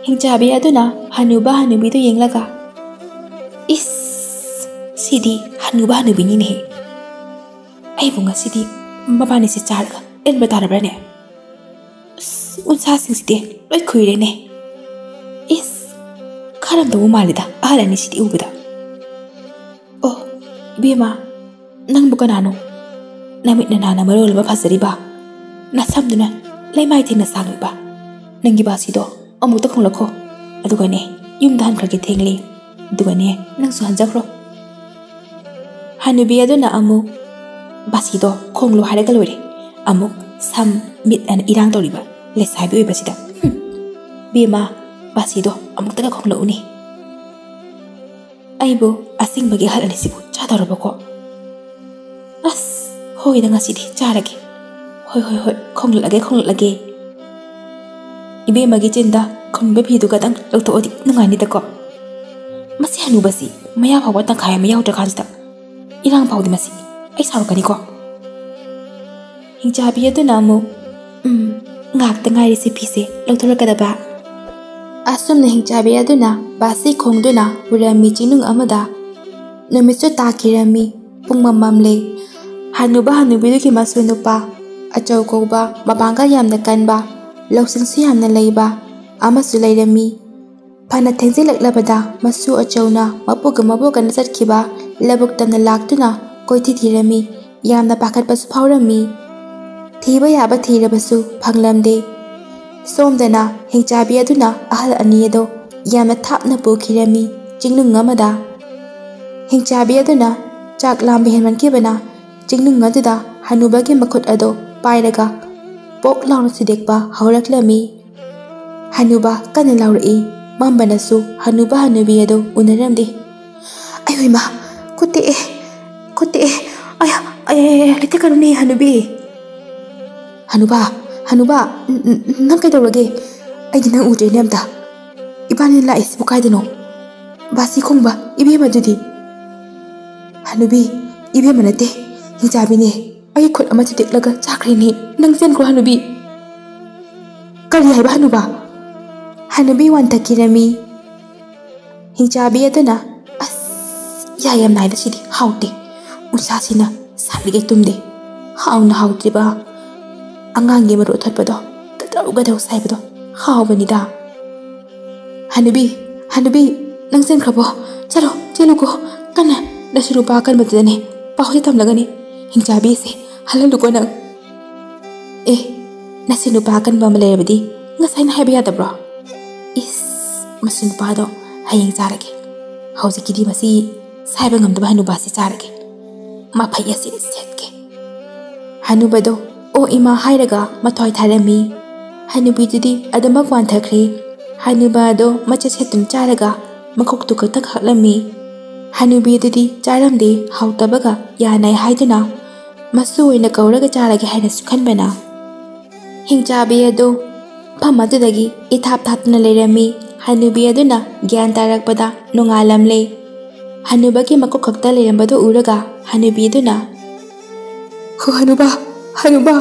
ꯍꯤꯡꯆꯥꯕꯤ ꯑꯗꯨꯅ ꯍꯅꯨꯕ ꯍꯅꯨꯕꯤꯗꯨ ꯌꯦꯡꯂꯒ, "ꯏꯁ, ꯁꯤꯗꯤ ꯍꯅꯨꯕ ꯍꯅꯨꯕꯤꯅꯤꯅꯦꯍꯦ꯫ ꯑꯩꯕꯨ ꯉꯁꯤꯗꯤ ꯃꯕꯥꯅꯤꯁꯦ ꯆꯥꯔꯒ ꯂꯦꯟꯕ ꯇꯥꯔꯕ꯭ꯔꯅꯦ? ꯑꯁ, ꯎꯟꯁꯥꯁꯤꯡꯁꯤꯗꯤ ꯂꯣꯏ ꯈꯨꯏꯔꯦꯅꯦ꯫ ꯏꯁ, ꯈꯔꯝꯗꯧꯕ ꯃꯥꯜꯂꯤꯗ ꯑꯍꯜ ꯑꯅꯤꯁꯤꯗꯤ ꯎꯕꯗ꯫ ꯑꯣ, ꯏꯕꯦꯝꯃ, ꯅꯪꯕꯨ ꯀꯅꯥꯅꯣ? ꯅꯃꯤꯠ ꯅꯅꯥꯅ ꯃꯔꯣꯜ ꯑꯃ ꯐꯖꯔꯤꯕ, ꯅꯁꯝꯗꯨꯅ ꯂꯩꯃꯥꯏ ꯊꯦꯡꯅ ꯁꯥꯡꯂꯤꯕ, ꯅꯪꯒꯤ ꯕꯥꯁꯤꯗꯣ ꯑꯃꯨꯛꯇ ꯈꯣꯡꯂꯛꯈꯣ꯫ ꯑꯗꯨꯒꯅꯦ, ꯌꯨꯝꯗ ꯍꯟꯈ꯭ꯔꯒꯦ, ꯊꯦꯡꯂꯦ꯫ ꯑꯗꯨꯒꯅꯦ, ꯅꯪꯁꯨ ꯍꯟꯖꯈ꯭ꯔꯣ꯫" ꯍꯅꯨꯕꯤ ꯑꯗꯨꯅ ꯑꯃꯨꯛ, "ꯕꯥꯁꯤꯗꯣ ꯈꯣꯡꯂꯣ ꯍꯥꯏꯔꯒ ꯂꯣꯏꯔꯦ꯫ ꯑꯃꯨꯛ ꯁꯝ ꯃꯤꯠ ꯑꯅ ꯏꯔꯥꯡ ꯇꯧꯔꯤꯕ ꯂꯩꯁꯥꯕꯤ ꯑꯣꯏꯕꯁꯤꯗ꯫ ꯍꯨꯝ꯫ ꯕꯦꯝꯃ, ꯕꯥꯁꯤꯗꯣ ꯑꯃꯨꯛꯇꯒ ꯈꯣꯡꯂꯛꯎꯅꯦ꯫ ꯑꯩꯕꯨ ꯑꯁꯦꯡꯕꯒꯤ ꯑꯍꯜ ꯑꯅꯤꯁꯤꯕꯨ ꯆꯥꯗꯧꯔꯕꯀꯣ? ꯑꯁ, ꯍꯣꯏꯗ, ꯉꯁꯤꯗꯤ ꯆꯥꯔꯒꯦ꯫ ꯍꯣꯏ, ꯍꯣꯏ, ꯍꯣꯏ, ꯈꯣꯡꯂꯛꯂꯒꯦ, ꯈꯣꯡꯂꯛꯂꯒꯦ꯫" ꯏꯕꯦꯝꯃꯒꯤ ꯆꯤꯟꯗ ꯈꯨꯝꯕ ꯐꯤꯗꯨꯒꯗꯪ ꯂꯧꯊꯣꯛꯑꯗꯤ ꯅꯨꯡꯉꯥꯏꯅꯤꯗꯀꯣ꯫ ꯃꯁꯤ ꯍꯅꯨꯕꯁꯤ ꯃꯌꯥ ꯐꯥꯎꯕ ꯇꯪꯈꯥꯏ ꯑꯃ ꯌꯥꯎꯗ꯭ꯔꯀꯥꯟꯁꯤꯗ ꯏꯔꯥꯡ ꯐꯥꯎꯗꯤ ꯃꯁꯤ꯫ ꯑꯩ ꯁꯥꯎꯔꯛꯀꯅꯤꯀꯣ꯫ ꯍꯤꯡꯆꯥꯕꯤ ꯑꯗꯨꯅ ꯑꯃꯨꯛ, "ꯎꯝ, ꯉꯥꯏꯍꯥꯛꯇ ꯉꯥꯏꯔꯦ ꯁꯤ ꯐꯤꯁꯦ ꯂꯧꯊꯣꯔꯛꯀꯗꯕ꯫" ꯑꯁꯨꯝꯅ ꯍꯤꯡꯆꯥꯕꯤ ꯑꯗꯨꯅ ꯕꯥꯁꯤ ꯈꯣꯡꯗꯨꯅ ꯄꯨꯔꯝꯃꯤ ꯆꯤꯡꯅꯨꯡ ꯑꯃꯗ꯫ ꯅꯨꯃꯤꯠꯁꯨ ꯇꯥꯈꯤꯔꯝꯃꯤ, ꯄꯨꯡ ꯃꯝꯃꯝꯂꯦ꯫ ꯍꯅꯨꯕ ꯍꯅꯨꯕꯤꯗꯨꯒꯤ ꯃꯁꯨ ꯅꯨꯄꯥ ꯑꯆꯧ ꯀꯧꯕ, ꯃꯄꯥꯡꯒꯜ ꯌꯥꯝꯅ ꯀꯟꯕ, ꯂꯧꯁꯤꯡꯁꯨ ꯌꯥꯝꯅ ꯂꯩꯕ ꯑꯃꯁꯨ ꯂꯩꯔꯝꯃꯤ꯫ ꯐꯅ ꯊꯦꯡꯖꯤꯜꯂꯛꯂꯕꯗ ꯃꯁꯨ ꯑꯆꯧꯅ ꯃꯄꯨꯒ ꯃꯕꯣꯛꯀꯅ ꯆꯠꯈꯤꯕ ꯂꯧꯕꯨꯛ ꯇꯝꯅ ꯂꯥꯛꯇꯨꯅ ꯀꯣꯏꯊꯤ ꯊꯤꯔꯝꯃꯤ꯫ ꯌꯥꯝꯅ ꯄꯥꯈꯠꯄꯁꯨ ꯐꯥꯎꯔꯝꯃꯤ꯫ ꯊꯤꯕ ꯌꯥꯕ ꯊꯤꯔꯕꯁꯨ ꯐꯪꯂꯝꯗꯦ꯫ ꯁꯣꯝꯗꯅ ꯍꯤꯡꯆꯥꯕꯤ ꯑꯗꯨꯅ ꯑꯍꯜ ꯑꯅꯤ ꯑꯗꯨ ꯌꯥꯝꯅ ꯊꯥꯞꯅ ꯄꯨꯈꯤꯔꯝꯃꯤ, ꯆꯤꯡꯅꯨꯡ ꯑꯃꯗ꯫ ꯍꯤꯡꯆꯥꯕꯤ ꯑꯗꯨꯅ ꯆꯥꯛ ꯂꯥꯝꯕ ꯍꯦꯟꯃꯟꯈꯤꯕꯅ ꯆꯤꯡꯅꯨꯡ ꯑꯗꯨꯗ ꯍꯅꯨꯕꯒꯤ ꯃꯈꯨꯠ ꯑꯗꯨ ꯄꯥꯏꯔꯒ ꯄꯣꯛ ꯂꯥꯎꯅ ꯊꯨꯗꯦꯛꯄ ꯍꯧꯔꯛꯂꯝꯃꯤ꯫ ꯍꯅꯨꯕ ꯀꯟꯅ ꯂꯥꯎꯔꯛꯏ꯫ ꯃꯝꯕꯅꯁꯨ ꯍꯅꯨꯕ ꯍꯅꯨꯕꯤ ꯑꯗꯨ ꯎꯅꯔꯝꯗꯦ꯫ "ꯑꯌꯣ ꯏꯃꯥ, ꯈꯨꯠ ꯇꯦꯛꯑꯦ, ꯈꯨꯠ ꯇꯦꯛꯑꯦ꯫ ꯑꯌꯥ, ꯑꯌꯥ, ꯑꯌꯥ, ꯑꯌꯥ, ꯂꯤꯊꯦꯛꯀꯅꯨꯅꯦ ꯍꯅꯨꯕꯤ꯫" "ꯍꯅꯨꯕꯥ, ꯍꯅꯨꯕꯥ, ꯅ-, ꯅ-, ꯅꯪ ꯀꯩꯗꯧꯔꯒꯦ? ꯑꯩꯗꯤ ꯅꯪ ꯎꯗ꯭ꯔꯦꯅꯦ ꯑꯝꯇ꯫ ꯏꯕꯥꯅꯤ ꯂꯥꯛꯏꯁꯤꯕꯨ ꯀꯥꯏꯗꯅꯣ? ꯕꯥꯁꯤ ꯈꯣꯡꯕ ꯏꯕꯦꯝꯃꯗꯨꯗꯤ?" "ꯍꯅꯨꯕꯤ, ꯏꯕꯦꯝꯃ ꯅꯠꯇꯦ, ꯍꯤꯡꯆꯥꯕꯤꯅꯦ꯫ ꯑꯩ ꯈꯨꯠ ꯑꯃ ꯊꯨꯗꯦꯛꯂꯒ ꯆꯥꯈ꯭ꯔꯦꯅꯦ꯫ ꯅꯪ ꯆꯦꯟꯈ꯭ꯔꯣ ꯍꯅꯨꯕꯤ꯫" "ꯀꯔꯤ ꯍꯥꯏꯕ ꯍꯅꯨꯕꯥ?" ꯍꯅꯨꯕꯤ ꯋꯥꯟꯊꯈꯤꯔꯝꯃꯤ꯫ ꯍꯤꯡꯆꯥꯕꯤ ꯑꯗꯨꯅ, "ꯑꯁ, ꯌꯥꯏ ꯌꯥꯝ ꯅꯥꯏꯗ ꯁꯤꯗꯤ, ꯍꯥꯎꯇꯦ꯫ ꯎꯟꯁꯥꯁꯤꯅ ꯁꯥꯠꯂꯤꯒꯩ ꯇꯨꯝꯗꯦ꯫ ꯍꯥꯎꯅ ꯍꯥꯎꯇ꯭ꯔꯤꯕ ꯑꯉꯥꯡꯒꯤ ꯃꯔꯨ ꯑꯊꯣꯠꯄꯗꯣ, ꯒꯗꯧ ꯒꯗꯧ ꯁꯥꯏꯕꯗꯣ ꯍꯥꯎꯕꯅꯤꯗ꯫" "ꯍꯅꯨꯕꯤ, ꯍꯅꯨꯕꯤ, ꯅꯪ ꯆꯦꯟꯈ꯭ꯔꯕꯣ? ꯆꯠꯂꯣ, ꯆꯦꯜꯂꯨꯀꯣ꯫ ꯀꯟꯅ ꯅꯁꯨ ꯅꯨꯄꯥ ꯑꯀꯟꯕꯗꯨꯗꯅꯦ ꯄꯥꯎꯁꯦ ꯇꯝꯂꯒꯅꯦ ꯍꯤꯡꯆꯥꯕꯤꯁꯦ ꯍꯜꯍꯜꯂꯨꯀꯣ ꯅꯪ꯫" "ꯑꯦ, ꯅꯁꯨ ꯅꯨꯄꯥ ꯑꯀꯟꯕ ꯑꯃ ꯂꯩꯔꯕꯗꯤ ꯉꯁꯥꯏꯅ ꯍꯥꯏꯕ ꯌꯥꯗꯕ꯭ꯔꯣ?" "ꯏꯁ, ꯃꯁꯤ ꯅꯨꯄꯥꯗꯣ ꯍꯌꯦꯡ ꯆꯥꯔꯒꯦ꯫ ꯍꯧꯖꯤꯛꯀꯤꯗꯤ ꯃꯁꯤ ꯁꯥꯏꯕ ꯉꯝꯗꯕ ꯍꯅꯨꯕꯥꯁꯤ ꯆꯥꯔꯒꯦ꯫ ꯃꯐꯩ ꯑꯁꯤ ꯁꯦꯠꯀꯦ꯫" ꯍꯅꯨꯕꯗꯣ "ꯑꯣ ꯏꯃꯥ" ꯍꯥꯏꯔꯒ ꯃꯊ꯭ꯋꯥꯏ ꯊꯥꯔꯝꯃꯤ꯫ ꯍꯅꯨꯕꯤꯗꯨꯗꯤ ꯑꯗꯨꯃꯛ ꯋꯥꯟꯊꯈ꯭ꯔꯦ꯫ ꯍꯅꯨꯕ ꯑꯗꯣ ꯃꯆꯦꯠ ꯁꯦꯠꯇꯨꯅ ꯆꯥꯔꯒ ꯃꯀꯣꯛꯇꯨ ꯈꯛꯇꯪ ꯈꯥꯛꯂꯝꯃꯤ꯫ ꯍꯅꯨꯕꯤ ꯑꯗꯨꯗꯤ ꯆꯥꯔꯝꯗꯦ, ꯍꯥꯎꯇꯕꯒ ꯌꯥꯅꯩ ꯍꯥꯏꯗꯨꯅ ꯃꯁꯨ ꯑꯣꯏꯅ ꯀꯧꯔꯒ ꯆꯥꯔꯒꯦ ꯍꯥꯏꯅꯁꯨ ꯈꯟꯕꯅ꯫ ꯍꯤꯡꯆꯥꯕꯤ ꯑꯗꯨ ꯃꯐꯝ ꯑꯗꯨꯗꯒꯤ ꯏꯊꯥꯞ ꯊꯥꯞꯇꯨꯅ ꯂꯩꯔꯝꯃꯤ꯫ ꯍꯅꯨꯕꯤ ꯑꯗꯨꯅ ꯒ꯭ꯌꯥꯟ ꯇꯥꯔꯛꯄꯗ ꯅꯣꯡꯉꯥꯜꯂꯝꯂꯦ꯫ ꯍꯅꯨꯕꯒꯤ ꯃꯀꯣꯛ ꯈꯛꯇ ꯂꯩꯔꯝꯕꯗꯨ ꯎꯔꯒ ꯍꯅꯨꯕꯤ ꯑꯗꯨꯅ, "ꯍꯣ ꯍꯅꯨꯕꯥ, ꯍꯅꯨꯕꯥ,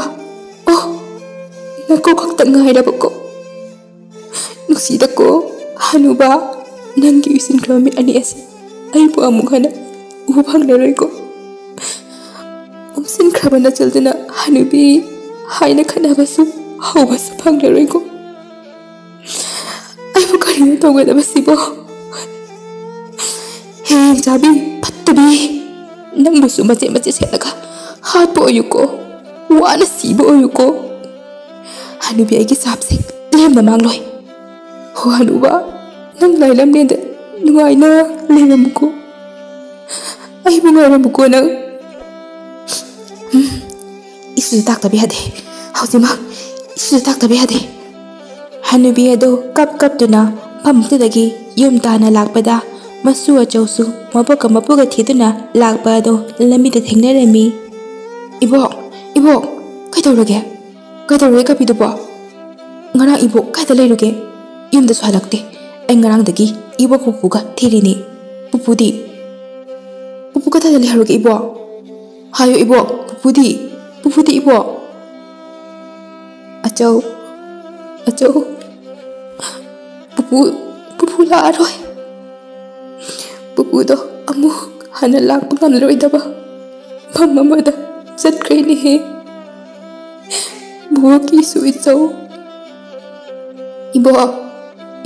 ꯑꯣ, ꯅꯀꯣꯛ ꯈꯛꯇ ꯉꯥꯏꯔꯕꯀꯣ? ꯅꯨꯡꯁꯤꯗꯀꯣ ꯍꯅꯨꯕꯥ, ꯅꯪꯒꯤ ꯎꯏꯁꯤꯟꯈ꯭ꯔꯕ ꯃꯤꯠ ꯑꯅꯤ ꯑꯁꯤ ꯑꯩꯕꯨ ꯑꯃꯨꯛ ꯍꯟꯅ ꯎꯕ ꯐꯪꯂꯔꯣꯏꯀꯣ꯫ ꯎꯝꯁꯤꯟꯈ꯭ꯔꯕ ꯅꯆꯜꯗꯨꯅ ꯍꯅꯨꯕꯤ ꯍꯥꯏꯅ ꯈꯠꯅꯕꯁꯨ ꯍꯧꯕꯁꯨ ꯐꯪꯂꯔꯣꯏꯀꯣ꯫ ꯑꯩꯕꯨ ꯀꯔꯤꯅꯣ ꯇꯧꯒꯗꯕꯁꯤꯕꯣ? ꯍꯦ ꯍꯤꯡꯆꯥꯕꯤ ꯐꯠꯇꯕꯤ, ꯅꯪꯕꯨꯁꯨ ꯃꯆꯦꯠ ꯃꯆꯦꯠ ꯁꯦꯠꯂꯒ ꯍꯥꯠꯄ ꯑꯣꯏꯌꯨꯀꯣ, ꯋꯥꯅ ꯁꯤꯕ ꯑꯣꯏꯌꯨꯀꯣ꯫ ꯍꯅꯨꯕꯤ ꯑꯩꯒꯤ ꯁꯥꯞꯁꯦ ꯂꯦꯝꯅ ꯃꯥꯡꯂꯣꯏ꯫ ꯍꯣ ꯍꯅꯨꯕ, ꯅꯪ ꯂꯥꯏꯂꯝꯂꯦꯟꯗ ꯅꯨꯡꯉꯥꯏꯅ ꯂꯩꯔꯝꯃꯨꯀꯣ꯫ ꯑꯩꯕꯨ ꯉꯥꯏꯔꯝꯃꯨꯀꯣ ꯅꯪ꯫" ꯎꯝ, ꯏꯁꯨꯗ ꯇꯥꯛꯇꯕ ꯌꯥꯗꯦ꯫ ꯍꯧꯖꯤꯛꯃꯛ ꯏꯁꯨꯗ ꯇꯥꯛꯇꯕ ꯌꯥꯗꯦ꯫ ꯍꯅꯨꯕꯤ ꯑꯗꯨ ꯀꯞ ꯀꯞꯇꯨꯅ ꯃꯐꯝꯗꯨꯗꯒꯤ ꯌꯨꯝ ꯇꯥꯟꯅ ꯂꯥꯛꯄꯗ ꯃꯁꯨ ꯑꯆꯧꯁꯨ ꯃꯕꯣꯛꯀ ꯃꯄꯨꯒ ꯊꯤꯗꯨꯅ ꯂꯥꯛꯄ ꯑꯗꯨ ꯂꯝꯕꯤꯗ ꯊꯦꯡꯅꯔꯝꯃꯤ꯫ "ꯏꯕꯣꯛ, ꯏꯕꯣꯛ, ꯀꯩꯗꯧꯔꯒꯦ?" ꯀꯩꯗꯧꯔꯒꯦ ꯀꯥꯄꯤꯗꯨꯕꯣ? ꯉꯔꯥꯡ ꯏꯕꯣꯛ ꯀꯥꯏꯗ ꯂꯩꯔꯨꯒꯦ? ꯌꯨꯝꯗꯁꯨ ꯍꯜꯂꯛꯇꯦ꯫ ꯑꯩ ꯉꯔꯥꯡꯗꯒꯤ ꯏꯕꯣꯛ ꯄꯨꯄꯨꯒ ꯊꯤꯔꯤꯅꯦ꯫ ꯄꯨꯄꯨꯗꯤ? ꯄꯨꯄꯨ ꯀꯗꯥꯏꯗ ꯂꯩꯍꯧꯔꯒꯦ ꯏꯕꯣꯛ? ꯍꯥꯏꯌꯣ ꯏꯕꯣꯛ, ꯄꯨꯄꯨꯗꯤ? ꯄꯨꯄꯨꯗꯤ ꯏꯕꯣꯛ? ꯑꯆꯧ, ꯑꯆꯧ, ꯄꯨꯄꯨ, ꯄꯨꯄꯨ ꯂꯥꯛꯑꯔꯣꯏ꯫ ꯄꯨꯄꯨꯗꯣ ꯑꯃꯨꯛ ꯍꯟꯅ ꯂꯥꯛꯄ ꯉꯝꯂꯔꯣꯏꯗꯕ ꯃꯐꯝ ꯑꯃꯗ ꯆꯠꯈ꯭ꯔꯦꯅꯦꯍꯦ꯫ ꯕꯣꯛꯀꯤꯁꯨ ꯏꯆꯧ꯫ ꯏꯕꯣ,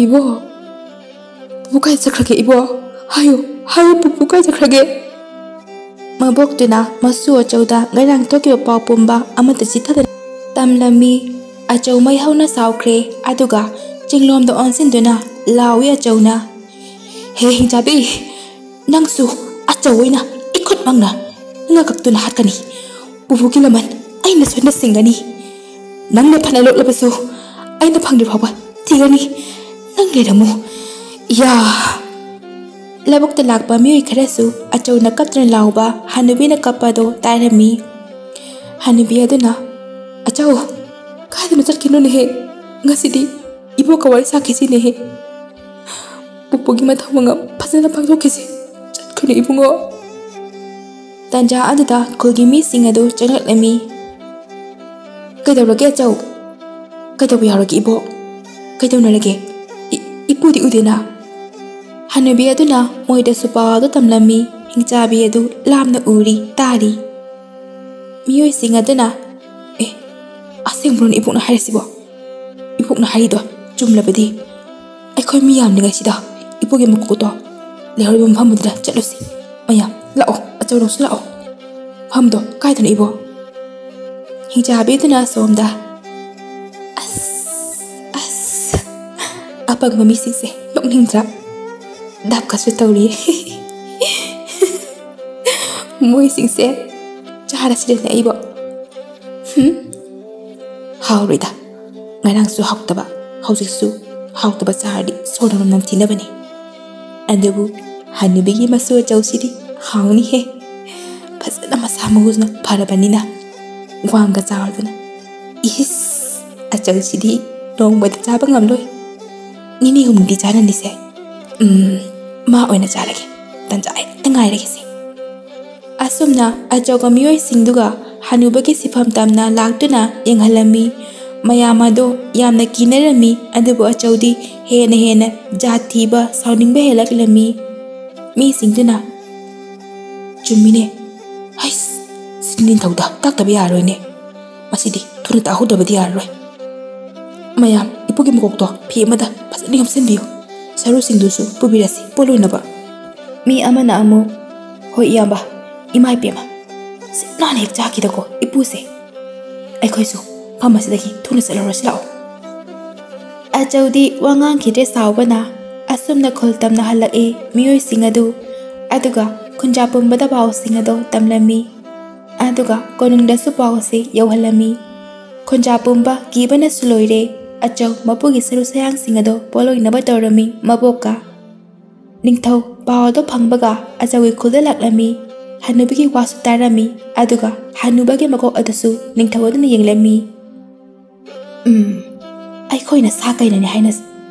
ꯏꯕꯣ, ꯄꯨꯄꯨ ꯀꯥꯏ ꯆꯠꯈ꯭ꯔꯒꯦ ꯏꯕꯣ? ꯍꯥꯏꯌꯨ, ꯍꯥꯏꯌꯨ, ꯄꯨꯄꯨ ꯀꯥꯏ ꯆꯠꯈ꯭ꯔꯒꯦ? ꯃꯕꯣꯛꯇꯨꯅ ꯃꯁꯨ ꯑꯆꯧꯗ ꯉꯔꯥꯡ ꯊꯣꯛꯈꯤꯕ ꯄꯥꯎ ꯄꯨꯝꯕ ꯑꯃꯠꯇ ꯆꯤꯊꯗꯅ ꯇꯝꯂꯝꯃꯤ꯫ ꯑꯆꯧ ꯃꯩ ꯍꯧꯅ ꯁꯥꯎꯈ꯭ꯔꯦ, ꯑꯗꯨꯒ ꯆꯤꯡꯂꯣꯝꯗ ꯑꯣꯟꯁꯤꯟꯗꯨꯅ ꯂꯥꯎꯏ ꯑꯆꯧꯅ, "ꯍꯦ ꯍꯤꯡꯆꯥꯕꯤ, ꯅꯪꯁꯨ ꯑꯆꯧ ꯑꯣꯏꯅ ꯏꯈꯨꯠꯃꯛꯅ ꯉꯥ ꯀꯛꯇꯨꯅ ꯍꯥꯠꯀꯅꯤ꯫ ꯄꯨꯄꯨꯒꯤ ꯂꯃꯟ ꯑꯩꯅ ꯁꯣꯏꯅ ꯁꯤꯡꯒꯅꯤ꯫ ꯅꯪꯅ ꯐꯅ ꯂꯣꯠꯂꯕꯁꯨ ꯑꯩꯅ ꯐꯪꯗ꯭ꯔꯤ ꯐꯥꯎꯕ ꯊꯤꯒꯅꯤ꯫ ꯅꯪ ꯂꯩꯔꯝꯃꯨ꯫ ꯌꯥ!" ꯂꯧꯕꯨꯛꯇ ꯂꯥꯛꯄ ꯃꯤꯑꯣꯏ ꯈꯔꯁꯨ ꯑꯆꯧꯅ ꯀꯞꯇꯨꯅ ꯂꯥꯎꯕ ꯍꯅꯨꯕꯤꯅ ꯀꯞꯄ ꯑꯗꯨ ꯇꯥꯔꯝꯃꯤ꯫ ꯍꯅꯨꯕꯤ ꯑꯗꯨꯅ, "ꯑꯆꯧ, ꯀꯥꯏꯗꯅꯣ ꯆꯠꯈꯤꯅꯣꯅꯦꯍꯦ? ꯉꯁꯤꯗꯤ ꯏꯕꯣꯛꯀ ꯋꯥꯔꯤ ꯁꯥꯈꯤꯁꯤꯅꯦꯍꯦ꯫ ꯄꯨꯄꯨꯒꯤ ꯃꯊꯧ ꯃꯉꯝ ꯐꯖꯅ ꯄꯥꯡꯊꯣꯛꯈꯤꯁꯤ꯫ ꯆꯠꯈꯤꯅꯨ ꯏꯕꯨꯡꯉꯣ꯫" ꯇꯥꯟꯖꯥ ꯑꯗꯨꯗ ꯈꯨꯜꯒꯤ ꯃꯤꯁꯤꯡ ꯑꯗꯨ ꯆꯪꯂꯛꯂꯝꯃꯤ꯫ "ꯀꯩꯗꯧꯔꯒꯦ ꯑꯆꯧ? ꯀꯩꯗꯧꯕ ꯌꯥꯎꯔꯒꯦ ꯏꯕꯣꯛ? ꯀꯩꯗꯧꯅꯔꯒꯦ? ꯏ-, ꯏꯄꯨꯗꯤ ꯎꯗꯦꯅ?" ꯍꯅꯨꯕꯤ ꯑꯗꯨꯅ ꯃꯣꯏꯗꯁꯨ ꯄꯥꯎ ꯑꯗꯨ ꯇꯝꯂꯝꯃꯤ꯫ ꯍꯤꯡꯆꯥꯕꯤ ꯑꯗꯨ ꯂꯥꯞꯅ ꯎꯔꯤ, ꯇꯥꯔꯤ꯫ ꯃꯤꯑꯣꯏꯁꯤꯡ ꯑꯗꯨꯅ, "ꯑꯦ, ꯑꯁꯦꯡꯕ꯭ꯔꯣꯅꯦ ꯏꯕꯣꯛꯅ ꯍꯥꯏꯔꯤꯁꯤꯕꯣ? ꯏꯕꯣꯛꯅ ꯍꯥꯏꯔꯤꯗꯣ ꯆꯨꯝꯂꯕꯗꯤ ꯑꯩꯈꯣꯏ ꯃꯤ ꯌꯥꯝꯂꯤꯉꯩꯁꯤꯗ ꯏꯕꯣꯛꯀꯤ ꯃꯀꯣꯛꯇꯣ ꯂꯩꯍꯧꯔꯤꯕ ꯃꯐꯝ ꯑꯗꯨꯗ ꯆꯠꯂꯨꯁꯤ꯫ ꯃꯌꯥꯝ ꯂꯥꯛꯑꯣ, ꯑꯆꯧ ꯅꯪꯁꯨ ꯂꯥꯛꯑꯣ꯫ ꯃꯐꯝꯗꯣ ꯀꯥꯏꯗꯅꯣ ꯏꯕꯣꯛ?" ꯍꯤꯡꯆꯥꯕꯤꯗꯨꯅ ꯑꯁꯣꯝꯗ, "ꯑꯁ, ꯑꯁ, ꯑꯄꯪꯕ ꯃꯤꯁꯤꯡꯁꯦ ꯅꯣꯛꯅꯤꯡꯗ꯭ꯔꯥ? ꯗꯞꯀꯁꯨ ꯇꯧꯔꯤ꯫ ꯃꯣꯏꯁꯤꯡꯁꯦ ꯆꯥꯔꯁꯤꯔꯅꯦ ꯑꯩꯕꯣ? ꯍꯨꯝ? ꯍꯥꯎꯔꯣꯏꯗ꯫ ꯉꯔꯥꯡꯁꯨ ꯍꯥꯎꯇꯕ, ꯍꯧꯖꯤꯛꯁꯨ ꯍꯥꯎꯇꯕ ꯆꯥꯔꯗꯤ ꯁꯣꯔ ꯅꯝꯊꯤꯅꯕꯅꯦ꯫ ꯑꯗꯨꯕꯨ ꯍꯅꯨꯕꯤꯒꯤ ꯃꯁꯨ ꯑꯆꯧꯁꯤꯗꯤ ꯍꯥꯎꯅꯤꯍꯦ꯫ ꯐꯖꯅ ꯃꯁꯥ ꯃꯎꯅ ꯐꯔꯕꯅꯤꯅ ꯋꯥꯡꯒ ꯆꯥꯎꯔꯗꯅ ꯏꯁ, ꯑꯆꯧꯁꯤꯗꯤ ꯅꯣꯡꯃꯗ ꯆꯥꯕ ꯉꯝꯂꯣꯏ꯫ ꯅꯤꯅꯤ ꯍꯨꯝꯅꯤꯗꯤ ꯆꯥꯅꯅꯤꯁꯦ꯫ ꯎꯝ, ꯃꯥ ꯑꯣꯏꯅ ꯆꯥꯔꯒꯦ꯫ ꯇꯟꯖꯥ ꯍꯦꯛꯇ ꯉꯥꯏꯔꯒꯦꯁꯦ꯫ ꯑꯁꯨꯝꯅ ꯑꯆꯧꯕ ꯃꯤꯑꯣꯏꯁꯤꯡꯗꯨꯒ ꯍꯅꯨꯕꯒꯤ ꯁꯤꯐꯝ ꯇꯝꯅ ꯂꯥꯛꯇꯨꯅ ꯌꯦꯡꯍꯜꯂꯝꯃꯤ꯫ ꯃꯌꯥꯝ ꯑꯗꯣ ꯌꯥꯝꯅ ꯀꯤꯅꯔꯝꯃꯤ, ꯑꯗꯨꯕꯨ ꯑꯆꯧꯗꯤ ꯍꯦꯟꯅ ꯍꯦꯟꯅ ꯖꯥꯠ ꯊꯤꯕ, ꯁꯥꯎꯅꯤꯡꯕ ꯍꯦꯜꯂꯛꯂꯝꯃꯤ꯫ ꯃꯤꯁꯤꯡꯗꯨꯅ, "ꯆꯨꯝꯃꯤꯅꯦ, ꯍꯩꯁ, ꯁꯤꯗꯤ ꯅꯤꯡꯊꯧꯗ ꯇꯥꯛꯇꯕ ꯌꯥꯔꯣꯏꯅꯦ, ꯃꯁꯤꯗꯤ ꯊꯨꯅ ꯇꯥꯛꯍꯧꯗꯕꯗꯤ ꯌꯥꯔꯔꯣꯏ꯫ ꯃꯌꯥꯝ, ꯏꯄꯨꯒꯤ ꯃꯀꯣꯛꯇꯣ ꯐꯤ ꯑꯃꯗ ꯐꯖꯅ ꯌꯣꯝꯁꯤꯟꯕꯤꯌꯨ, ꯁꯔꯨꯁꯤꯡꯗꯨꯁꯨ ꯄꯨꯕꯤꯔꯁꯤ ꯄꯣꯠꯂꯣꯏꯅꯕ꯫" ꯃꯤ ꯑꯃꯅ ꯑꯃꯨꯛ, "ꯍꯣꯏ ꯏꯌꯥꯝꯕ, ꯏꯃꯥ ꯏꯕꯦꯝꯃ, ꯁꯤꯠ ꯅꯥꯟꯅ ꯍꯦꯛ ꯆꯥꯈꯤꯗꯀꯣ ꯏꯄꯨꯁꯦ꯫ ꯑꯩꯈꯣꯏꯁꯨ ꯃꯐꯝ ꯑꯁꯤꯗꯒꯤ ꯊꯨꯅ ꯆꯠꯍꯧꯔꯁꯤ ꯂꯥꯛꯑꯣ꯫" ꯑꯆꯧꯗꯤ ꯋꯥ ꯉꯥꯡꯈꯤꯗ꯭ꯔꯦ ꯁꯥꯎꯕꯅ꯫ ꯑꯁꯨꯝꯅ ꯈꯨꯜ ꯇꯝꯅ ꯍꯜꯂꯛꯑꯦ ꯃꯤꯑꯣꯏꯁꯤꯡ ꯑꯗꯨ, ꯑꯗꯨꯒ ꯈꯨꯟꯖꯥ ꯄꯨꯝꯕꯗ ꯄꯥꯎꯁꯤꯡ ꯑꯗꯨ ꯇꯝꯂꯝꯃꯤ, ꯑꯗꯨꯒ ꯀꯣꯅꯨꯡꯗꯁꯨ ꯄꯥꯎꯁꯦ ꯌꯧꯍꯜꯂꯝꯃꯤ꯫ ꯈꯨꯟꯖꯥ ꯄꯨꯝꯕ ꯀꯤꯕꯅꯁꯨ ꯂꯣꯏꯔꯦ꯫ ꯑꯆꯧ ꯃꯄꯨꯒꯤ ꯁꯔꯨ ꯁꯌꯥꯡꯁꯤꯡ ꯑꯗꯣ ꯄꯣꯠꯂꯣꯏꯅꯕ ꯇꯧꯔꯝꯃꯤ ꯃꯕꯣꯛꯀ꯫ ꯅꯤꯡꯊꯧ ꯄꯥꯎ ꯑꯗꯨ ꯐꯪꯕꯒ ꯑꯆꯧꯒꯤ ꯈꯨꯜꯗ ꯂꯥꯛꯂꯝꯃꯤ꯫ ꯍꯅꯨꯕꯒꯤ ꯋꯥꯁꯨ ꯇꯥꯔꯝꯃꯤ, ꯑꯗꯨꯒ ꯍꯅꯨꯕꯒꯤ ꯃꯀꯣꯛ ꯑꯗꯨꯁꯨ ꯅꯤꯡꯊꯧ ꯑꯗꯨꯅ ꯌꯦꯡꯂꯝꯃꯤ꯫ "ꯎꯝ, ꯑꯩꯈꯣꯏꯅ ꯁꯥ ꯀꯩꯅꯅꯤ ꯍꯥꯏꯅ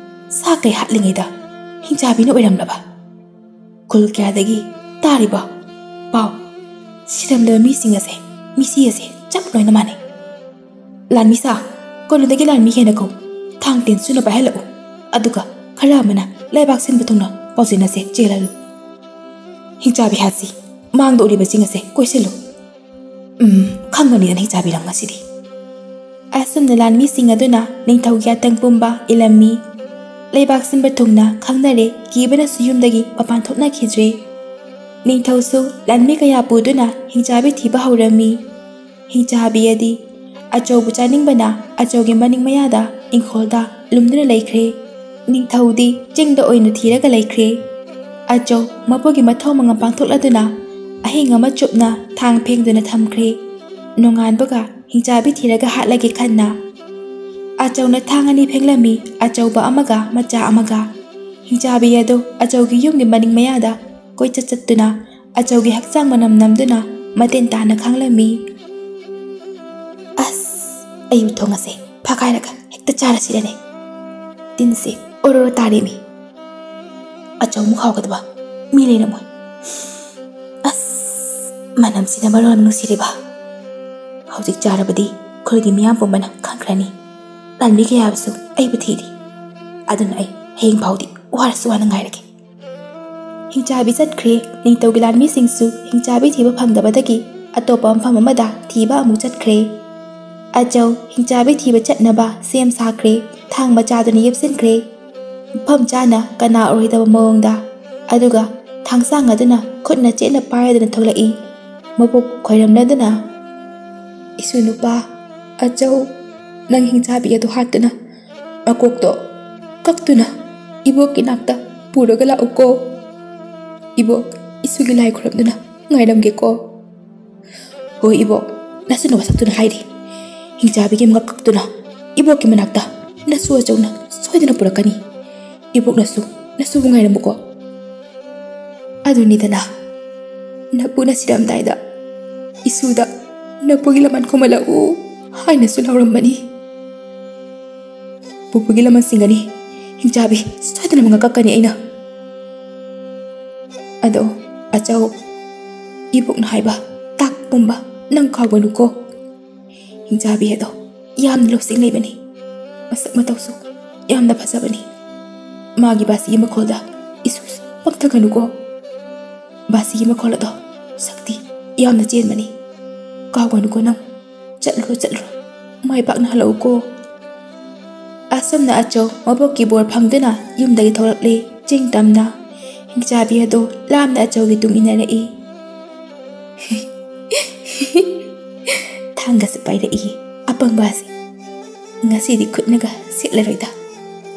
ꯁꯥ ꯀꯩ ꯍꯥꯠꯂꯤꯉꯩꯗ ꯍꯤꯡꯆꯥꯕꯤꯅ ꯑꯣꯏꯔꯝꯂꯕ? ꯈꯨꯜ ꯀꯌꯥꯗꯒꯤ ꯇꯥꯔꯤꯕ ꯄꯥꯎ, ꯁꯤꯔꯝꯂꯕ ꯃꯤꯁꯤꯡ ꯑꯁꯦ, ꯃꯤꯁꯤ ꯑꯁꯦ ꯆꯞ ꯂꯣꯏꯅ ꯃꯥꯟꯅꯩ꯫ ꯂꯥꯟꯃꯤ ꯁꯥ, ꯀꯣꯅꯨꯡꯗꯒꯤ ꯂꯥꯟꯃꯤ ꯍꯦꯟꯅ ꯀꯧ, ꯊꯥꯡ ꯇꯦꯟ ꯁꯨꯅ ꯄꯥꯏꯍꯜꯂꯛꯎ, ꯑꯗꯨꯒ ꯈꯔ ꯑꯃꯅ ꯂꯩꯕꯥꯛ ꯁꯤꯟꯕ ꯊꯨꯡꯅ ꯄꯥꯎꯖꯦꯜ ꯑꯁꯦ ꯆꯦꯜꯍꯜꯂꯨ꯫ ꯍꯤꯡꯆꯥꯕꯤ ꯍꯥꯠꯁꯤ ꯃꯥꯡꯗ ꯎꯔꯤꯕꯁꯤꯡ ꯑꯁꯦ ꯀꯣꯏꯁꯤꯜꯂꯨ꯫ ꯎꯝ, ꯈꯪꯒꯅꯤꯗꯅ ꯍꯤꯡꯆꯥꯕꯤ ꯅꯪ ꯉꯁꯤꯗꯤ꯫" ꯑꯁꯨꯝꯅ ꯂꯥꯟꯃꯤꯁꯤꯡ ꯑꯗꯨꯅ ꯅꯤꯡꯊꯧꯒꯤ ꯑꯇꯪ ꯄꯨꯝꯕ ꯏꯜꯂꯝꯃꯤ꯫ ꯂꯩꯕꯥꯛ ꯁꯤꯟꯕ ꯊꯨꯡꯅ ꯈꯪꯅꯔꯦ, ꯀꯤꯕꯅꯁꯨ ꯌꯨꯝꯗꯒꯤ ꯃꯄꯥꯟ ꯊꯣꯛꯅꯈꯤꯗ꯭ꯔꯦ꯫ ꯅꯤꯡꯊꯧꯁꯨ ꯂꯥꯟꯃꯤ ꯀꯌꯥ ꯄꯨꯗꯨꯅ ꯍꯤꯡꯆꯥꯕꯤ ꯊꯤꯕ ꯍꯧꯔꯝꯃꯤ꯫ ꯍꯤꯡꯆꯥꯕꯤ ꯑꯗꯤ ꯑꯆꯧꯕꯨ ꯆꯥꯅꯤꯡꯕꯅ ꯑꯆꯧꯒꯤ ꯃꯅꯤꯡ ꯃꯌꯥꯗ ꯏꯪꯈꯣꯜꯗ ꯂꯨꯝꯗꯨꯅ ꯂꯩꯈ꯭ꯔꯦ꯫ ꯅꯤꯡꯊꯧꯗꯤ ꯆꯤꯡꯗ ꯑꯣꯏꯅ ꯊꯤꯔꯒ ꯂꯩꯈ꯭ꯔꯦ꯫ ꯑꯆꯧ ꯃꯄꯨꯒꯤ ꯃꯊꯧ ꯃꯉꯝ ꯄꯥꯡꯊꯣꯛꯂꯗꯨꯅ ꯑꯍꯤꯡ ꯑꯃ ꯆꯨꯞꯅ ꯊꯥꯡ ꯐꯦꯡꯗꯨꯅ ꯊꯝꯈ꯭ꯔꯦ꯫ ꯅꯣꯡꯉꯥꯟꯕꯒ ꯍꯤꯡꯆꯥꯕꯤ ꯊꯤꯔꯒ ꯍꯥꯠꯂꯒꯦ ꯈꯟꯅ꯫ ꯑꯆꯧꯅ ꯊꯥꯡ ꯑꯅꯤ ꯐꯦꯡꯂꯝꯃꯤ, ꯑꯆꯧꯕ ꯑꯃꯒ ꯃꯆꯥ ꯑꯃꯒ꯫ ꯍꯤꯡꯆꯥꯕꯤ ꯑꯗꯨ ꯑꯆꯧꯒꯤ ꯌꯨꯝꯒꯤ ꯃꯅꯤꯡ ꯃꯌꯥꯗ ꯀꯣꯏꯆꯠ ꯆꯠꯇꯨꯅ ꯑꯆꯧꯒꯤ ꯍꯛꯆꯥꯡ ꯃꯅꯝ ꯅꯝꯗꯨꯅ ꯃꯇꯦꯟ ꯇꯥꯅ ꯈꯥꯡꯂꯝꯃꯤ꯫ ꯑꯁ! ꯑꯩꯕꯨ ꯊꯣꯡ ꯑꯁꯦ ꯐꯥꯈꯥꯏꯔꯒ ꯍꯦꯛꯇ ꯆꯥꯔꯁꯤꯔꯅꯦ꯫ ꯇꯤꯟꯁꯦ ꯑꯣꯔꯣꯔꯣ ꯇꯥꯔꯦꯃꯤ꯫ ꯑꯆꯧ ꯑꯃꯨꯛ ꯍꯥꯎꯒꯗꯕ ꯃꯤ ꯂꯩꯔꯝꯃꯣꯏ꯫ ꯑꯁ, ꯃꯅꯝꯁꯤꯅ ꯃꯔꯣꯟ ꯑꯃ ꯅꯨꯡꯁꯤꯔꯤꯕ꯫ ꯍꯧꯖꯤꯛ ꯆꯥꯔꯕꯗꯤ ꯈꯨꯜꯒꯤ ꯃꯤꯌꯥꯝ ꯄꯨꯝꯕꯅ ꯈꯪꯈ꯭ꯔꯅꯤ꯫ ꯂꯥꯟꯃꯤ ꯀꯌꯥꯕꯨꯁꯨ ꯑꯩꯕꯨ ꯊꯤꯔꯤ꯫ ꯑꯗꯨꯅ ꯑꯩ ꯍꯌꯦꯡ ꯐꯥꯎꯗꯤ ꯋꯥꯔꯁꯨ ꯋꯥꯅ ꯉꯥꯏꯔꯒꯦ꯫ ꯍꯤꯡꯆꯥꯕꯤ ꯆꯠꯈ꯭ꯔꯦ꯫ ꯅꯤꯡꯊꯧꯒꯤ ꯂꯥꯟꯃꯤꯁꯤꯡꯁꯨ ꯍꯤꯡꯆꯥꯕꯤ ꯊꯤꯕ ꯐꯪꯗꯕꯗꯒꯤ ꯑꯇꯣꯞꯄ ꯃꯐꯝ ꯑꯃꯗ ꯊꯤꯕ ꯑꯃꯨꯛ ꯆꯠꯈ꯭ꯔꯦ꯫ ꯑꯆꯧ ꯍꯤꯡꯆꯥꯕꯤ ꯊꯤꯕ ꯆꯠꯅꯕ ꯁꯦꯝ ꯁꯥꯈ꯭ꯔꯦ꯫ ꯊꯥꯡ ꯃꯆꯥꯗꯨꯅ ꯌꯦꯞꯁꯤꯟꯈ꯭ꯔꯦ꯫ ꯃꯐꯝ ꯆꯥꯅ ꯀꯅꯥ ꯎꯔꯣꯏꯗꯕ ꯃꯑꯣꯡꯗ꯫ ꯑꯗꯨꯒ ꯊꯥꯡꯁꯥꯡ ꯑꯗꯨꯅ ꯈꯨꯠꯅ ꯆꯦꯠꯅ ꯄꯥꯏꯗꯨꯅ ꯊꯣꯛꯂꯛꯏ꯫ ꯃꯕꯨꯛ ꯈꯣꯏꯔꯝꯂꯗꯨꯅ, "ꯏꯁꯨ ꯅꯨꯄꯥ, ꯑꯆꯧ, ꯅꯪ ꯍꯤꯡꯆꯥꯕꯤ ꯑꯗꯨ ꯍꯥꯠꯇꯨꯅ ꯃꯀꯣꯛꯇꯣ ꯀꯛꯇꯨꯅ ꯏꯕꯣꯛꯀꯤ ꯅꯥꯛꯇ ꯄꯨꯔꯒ ꯂꯥꯛꯎꯀꯣ꯫ ꯏꯕꯣꯛ, ꯏꯁꯨꯒꯤ ꯂꯥꯏ ꯈꯨꯔꯨꯝꯗꯨꯅ ꯉꯥꯏꯔꯝꯒꯦꯀꯣ꯫" "ꯍꯣꯏ ꯏꯕꯣꯛ, ꯅꯁꯨ ꯅꯋꯥꯁꯛꯇꯨꯅ ꯍꯥꯏꯔꯤ꯫ ꯍꯤꯡꯆꯥꯕꯤꯒꯤ ꯃꯉꯛ ꯀꯛꯇꯨꯅ ꯏꯕꯣꯛꯀꯤ ꯃꯅꯥꯛꯇ ꯅꯁꯨ ꯑꯆꯧꯅ ꯁꯣꯏꯗꯅ ꯄꯨꯔꯛꯀꯅꯤ꯫ ꯏꯕꯣꯛꯅꯁꯨ ꯅꯁꯨꯕꯨ ꯉꯥꯏꯔꯝꯃꯨꯀꯣ꯫" "ꯑꯗꯨꯅꯤꯗꯅ, ꯅꯄꯨꯅ ꯁꯤꯔꯝꯗꯥꯏꯗ ꯏꯁꯨꯗ ꯅꯄꯨꯒꯤ ꯂꯃꯟ ꯈꯨꯝꯍꯜꯂꯛꯎ ꯍꯥꯏꯅꯁꯨ ꯂꯥꯎꯔꯝꯕꯅꯤ꯫ ꯄꯨꯄꯨꯒꯤ ꯂꯃꯟ ꯁꯤꯡꯒꯅꯤ꯫ ꯍꯤꯡꯆꯥꯕꯤ ꯁꯣꯏꯗꯅ ꯃꯉꯛ ꯀꯛꯀꯅꯤ ꯑꯩꯅ꯫ ꯑꯗꯣ ꯑꯆꯧ, ꯏꯕꯣꯛꯅ ꯍꯥꯏꯕ ꯇꯥꯛ ꯄꯨꯝꯕ ꯅꯪ ꯀꯥꯎꯒꯅꯨꯀꯣ꯫ ꯍꯤꯡꯆꯥꯕꯤ ꯑꯗꯣ ꯌꯥꯝꯅ ꯂꯧꯁꯤꯡ ꯂꯩꯕꯅꯤ꯫ ꯃꯁꯛ ꯃꯇꯧꯁꯨ ꯌꯥꯝꯅ ꯐꯖꯕꯅꯤ꯫ ꯃꯥꯒꯤ ꯕꯥꯁꯤꯒꯤ ꯃꯈꯣꯜꯗ ꯏꯁꯨ ꯄꯪꯊꯒꯅꯨꯀꯣ꯫ ꯕꯥꯁꯤꯒꯤ ꯃꯈꯣꯜ ꯑꯗꯣ ꯁꯛꯇꯤ ꯌꯥꯝꯅ ꯆꯦꯟꯕꯅꯤ꯫ ꯀꯥꯎꯒꯅꯨꯀꯣ ꯅꯪ꯫ ꯆꯠꯂꯨꯔꯣ, ꯆꯠꯂꯨꯔꯣ꯫ ꯃꯥꯏ ꯄꯥꯛꯅ ꯍꯜꯂꯛꯎꯀꯣ꯫" ꯑꯁꯨꯝꯅ ꯑꯆꯧ ꯃꯕꯣꯛꯀꯤ ꯕꯣꯔ ꯐꯪꯗꯨꯅ ꯌꯨꯝꯗꯒꯤ ꯊꯣꯛꯂꯛꯂꯦ꯫ ꯆꯤꯡ ꯇꯝꯅ ꯍꯤꯡꯆꯥꯕꯤ ꯑꯗꯣ ꯂꯥꯞꯅ ꯑꯆꯧꯒꯤ ꯇꯨꯡ ꯏꯟꯅꯔꯛꯏ꯫ ꯊꯥꯡꯒꯁꯨ ꯄꯥꯏꯔꯛꯏ꯫ ꯑꯄꯪꯕ ꯑꯁꯤ ꯉꯁꯤꯗꯤ ꯈꯨꯠꯅꯒ ꯁꯤꯠꯂꯔꯣꯏꯗ꯫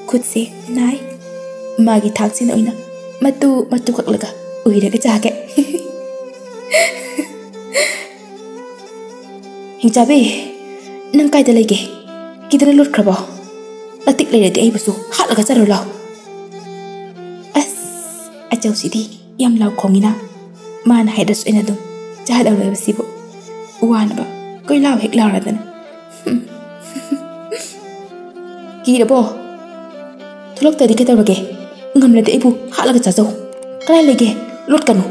ꯈꯨꯠꯁꯦ ꯅꯥꯏ꯫ ꯃꯥꯒꯤ ꯊꯥꯡꯁꯤꯅ ꯑꯣꯏꯅ ꯃꯇꯨ ꯃꯇꯨ ꯀꯛꯂꯒ ꯎꯏꯔꯒ ꯆꯥꯒꯦ꯫ "ꯍꯤꯡꯆꯥꯕꯤ, ꯅꯪ ꯀꯥꯏꯗ ꯂꯩꯒꯦ? ꯀꯤꯗꯅ ꯂꯣꯠꯈ꯭ꯔꯕꯣ? ꯅꯇꯤꯛ ꯂꯩꯔꯗꯤ ꯑꯩꯕꯨꯁꯨ ꯍꯥꯠꯂꯒ ꯆꯠꯂꯨ ꯂꯥꯎ꯫" ꯑꯁ, ꯑꯆꯧꯁꯤꯗꯤ ꯌꯥꯝ ꯂꯥꯎ ꯈꯣꯡꯉꯤꯅ꯫ ꯃꯥꯅ ꯍꯥꯏꯗ꯭ꯔꯁꯨ ꯑꯩꯅ ꯑꯗꯨꯝ ꯆꯥꯗꯧꯔꯦꯕ ꯁꯤꯕꯨ꯫ ꯋꯥꯅꯕ ꯀꯣꯏꯂꯥꯎ ꯍꯦꯛ ꯂꯥꯎꯔꯗꯅ꯫ ꯍꯨꯝ꯫ "ꯀꯤꯔꯕꯣ? ꯊꯣꯛꯂꯛꯇꯗꯤ ꯀꯩꯗꯧꯔꯒꯦ? ꯉꯝꯂꯗꯤ ꯑꯩꯕꯨ ꯍꯥꯠꯂꯒ ꯆꯥꯖꯧ꯫ ꯀꯗꯥꯏ ꯂꯩꯒꯦ? ꯂꯣꯠꯀꯅꯨ꯫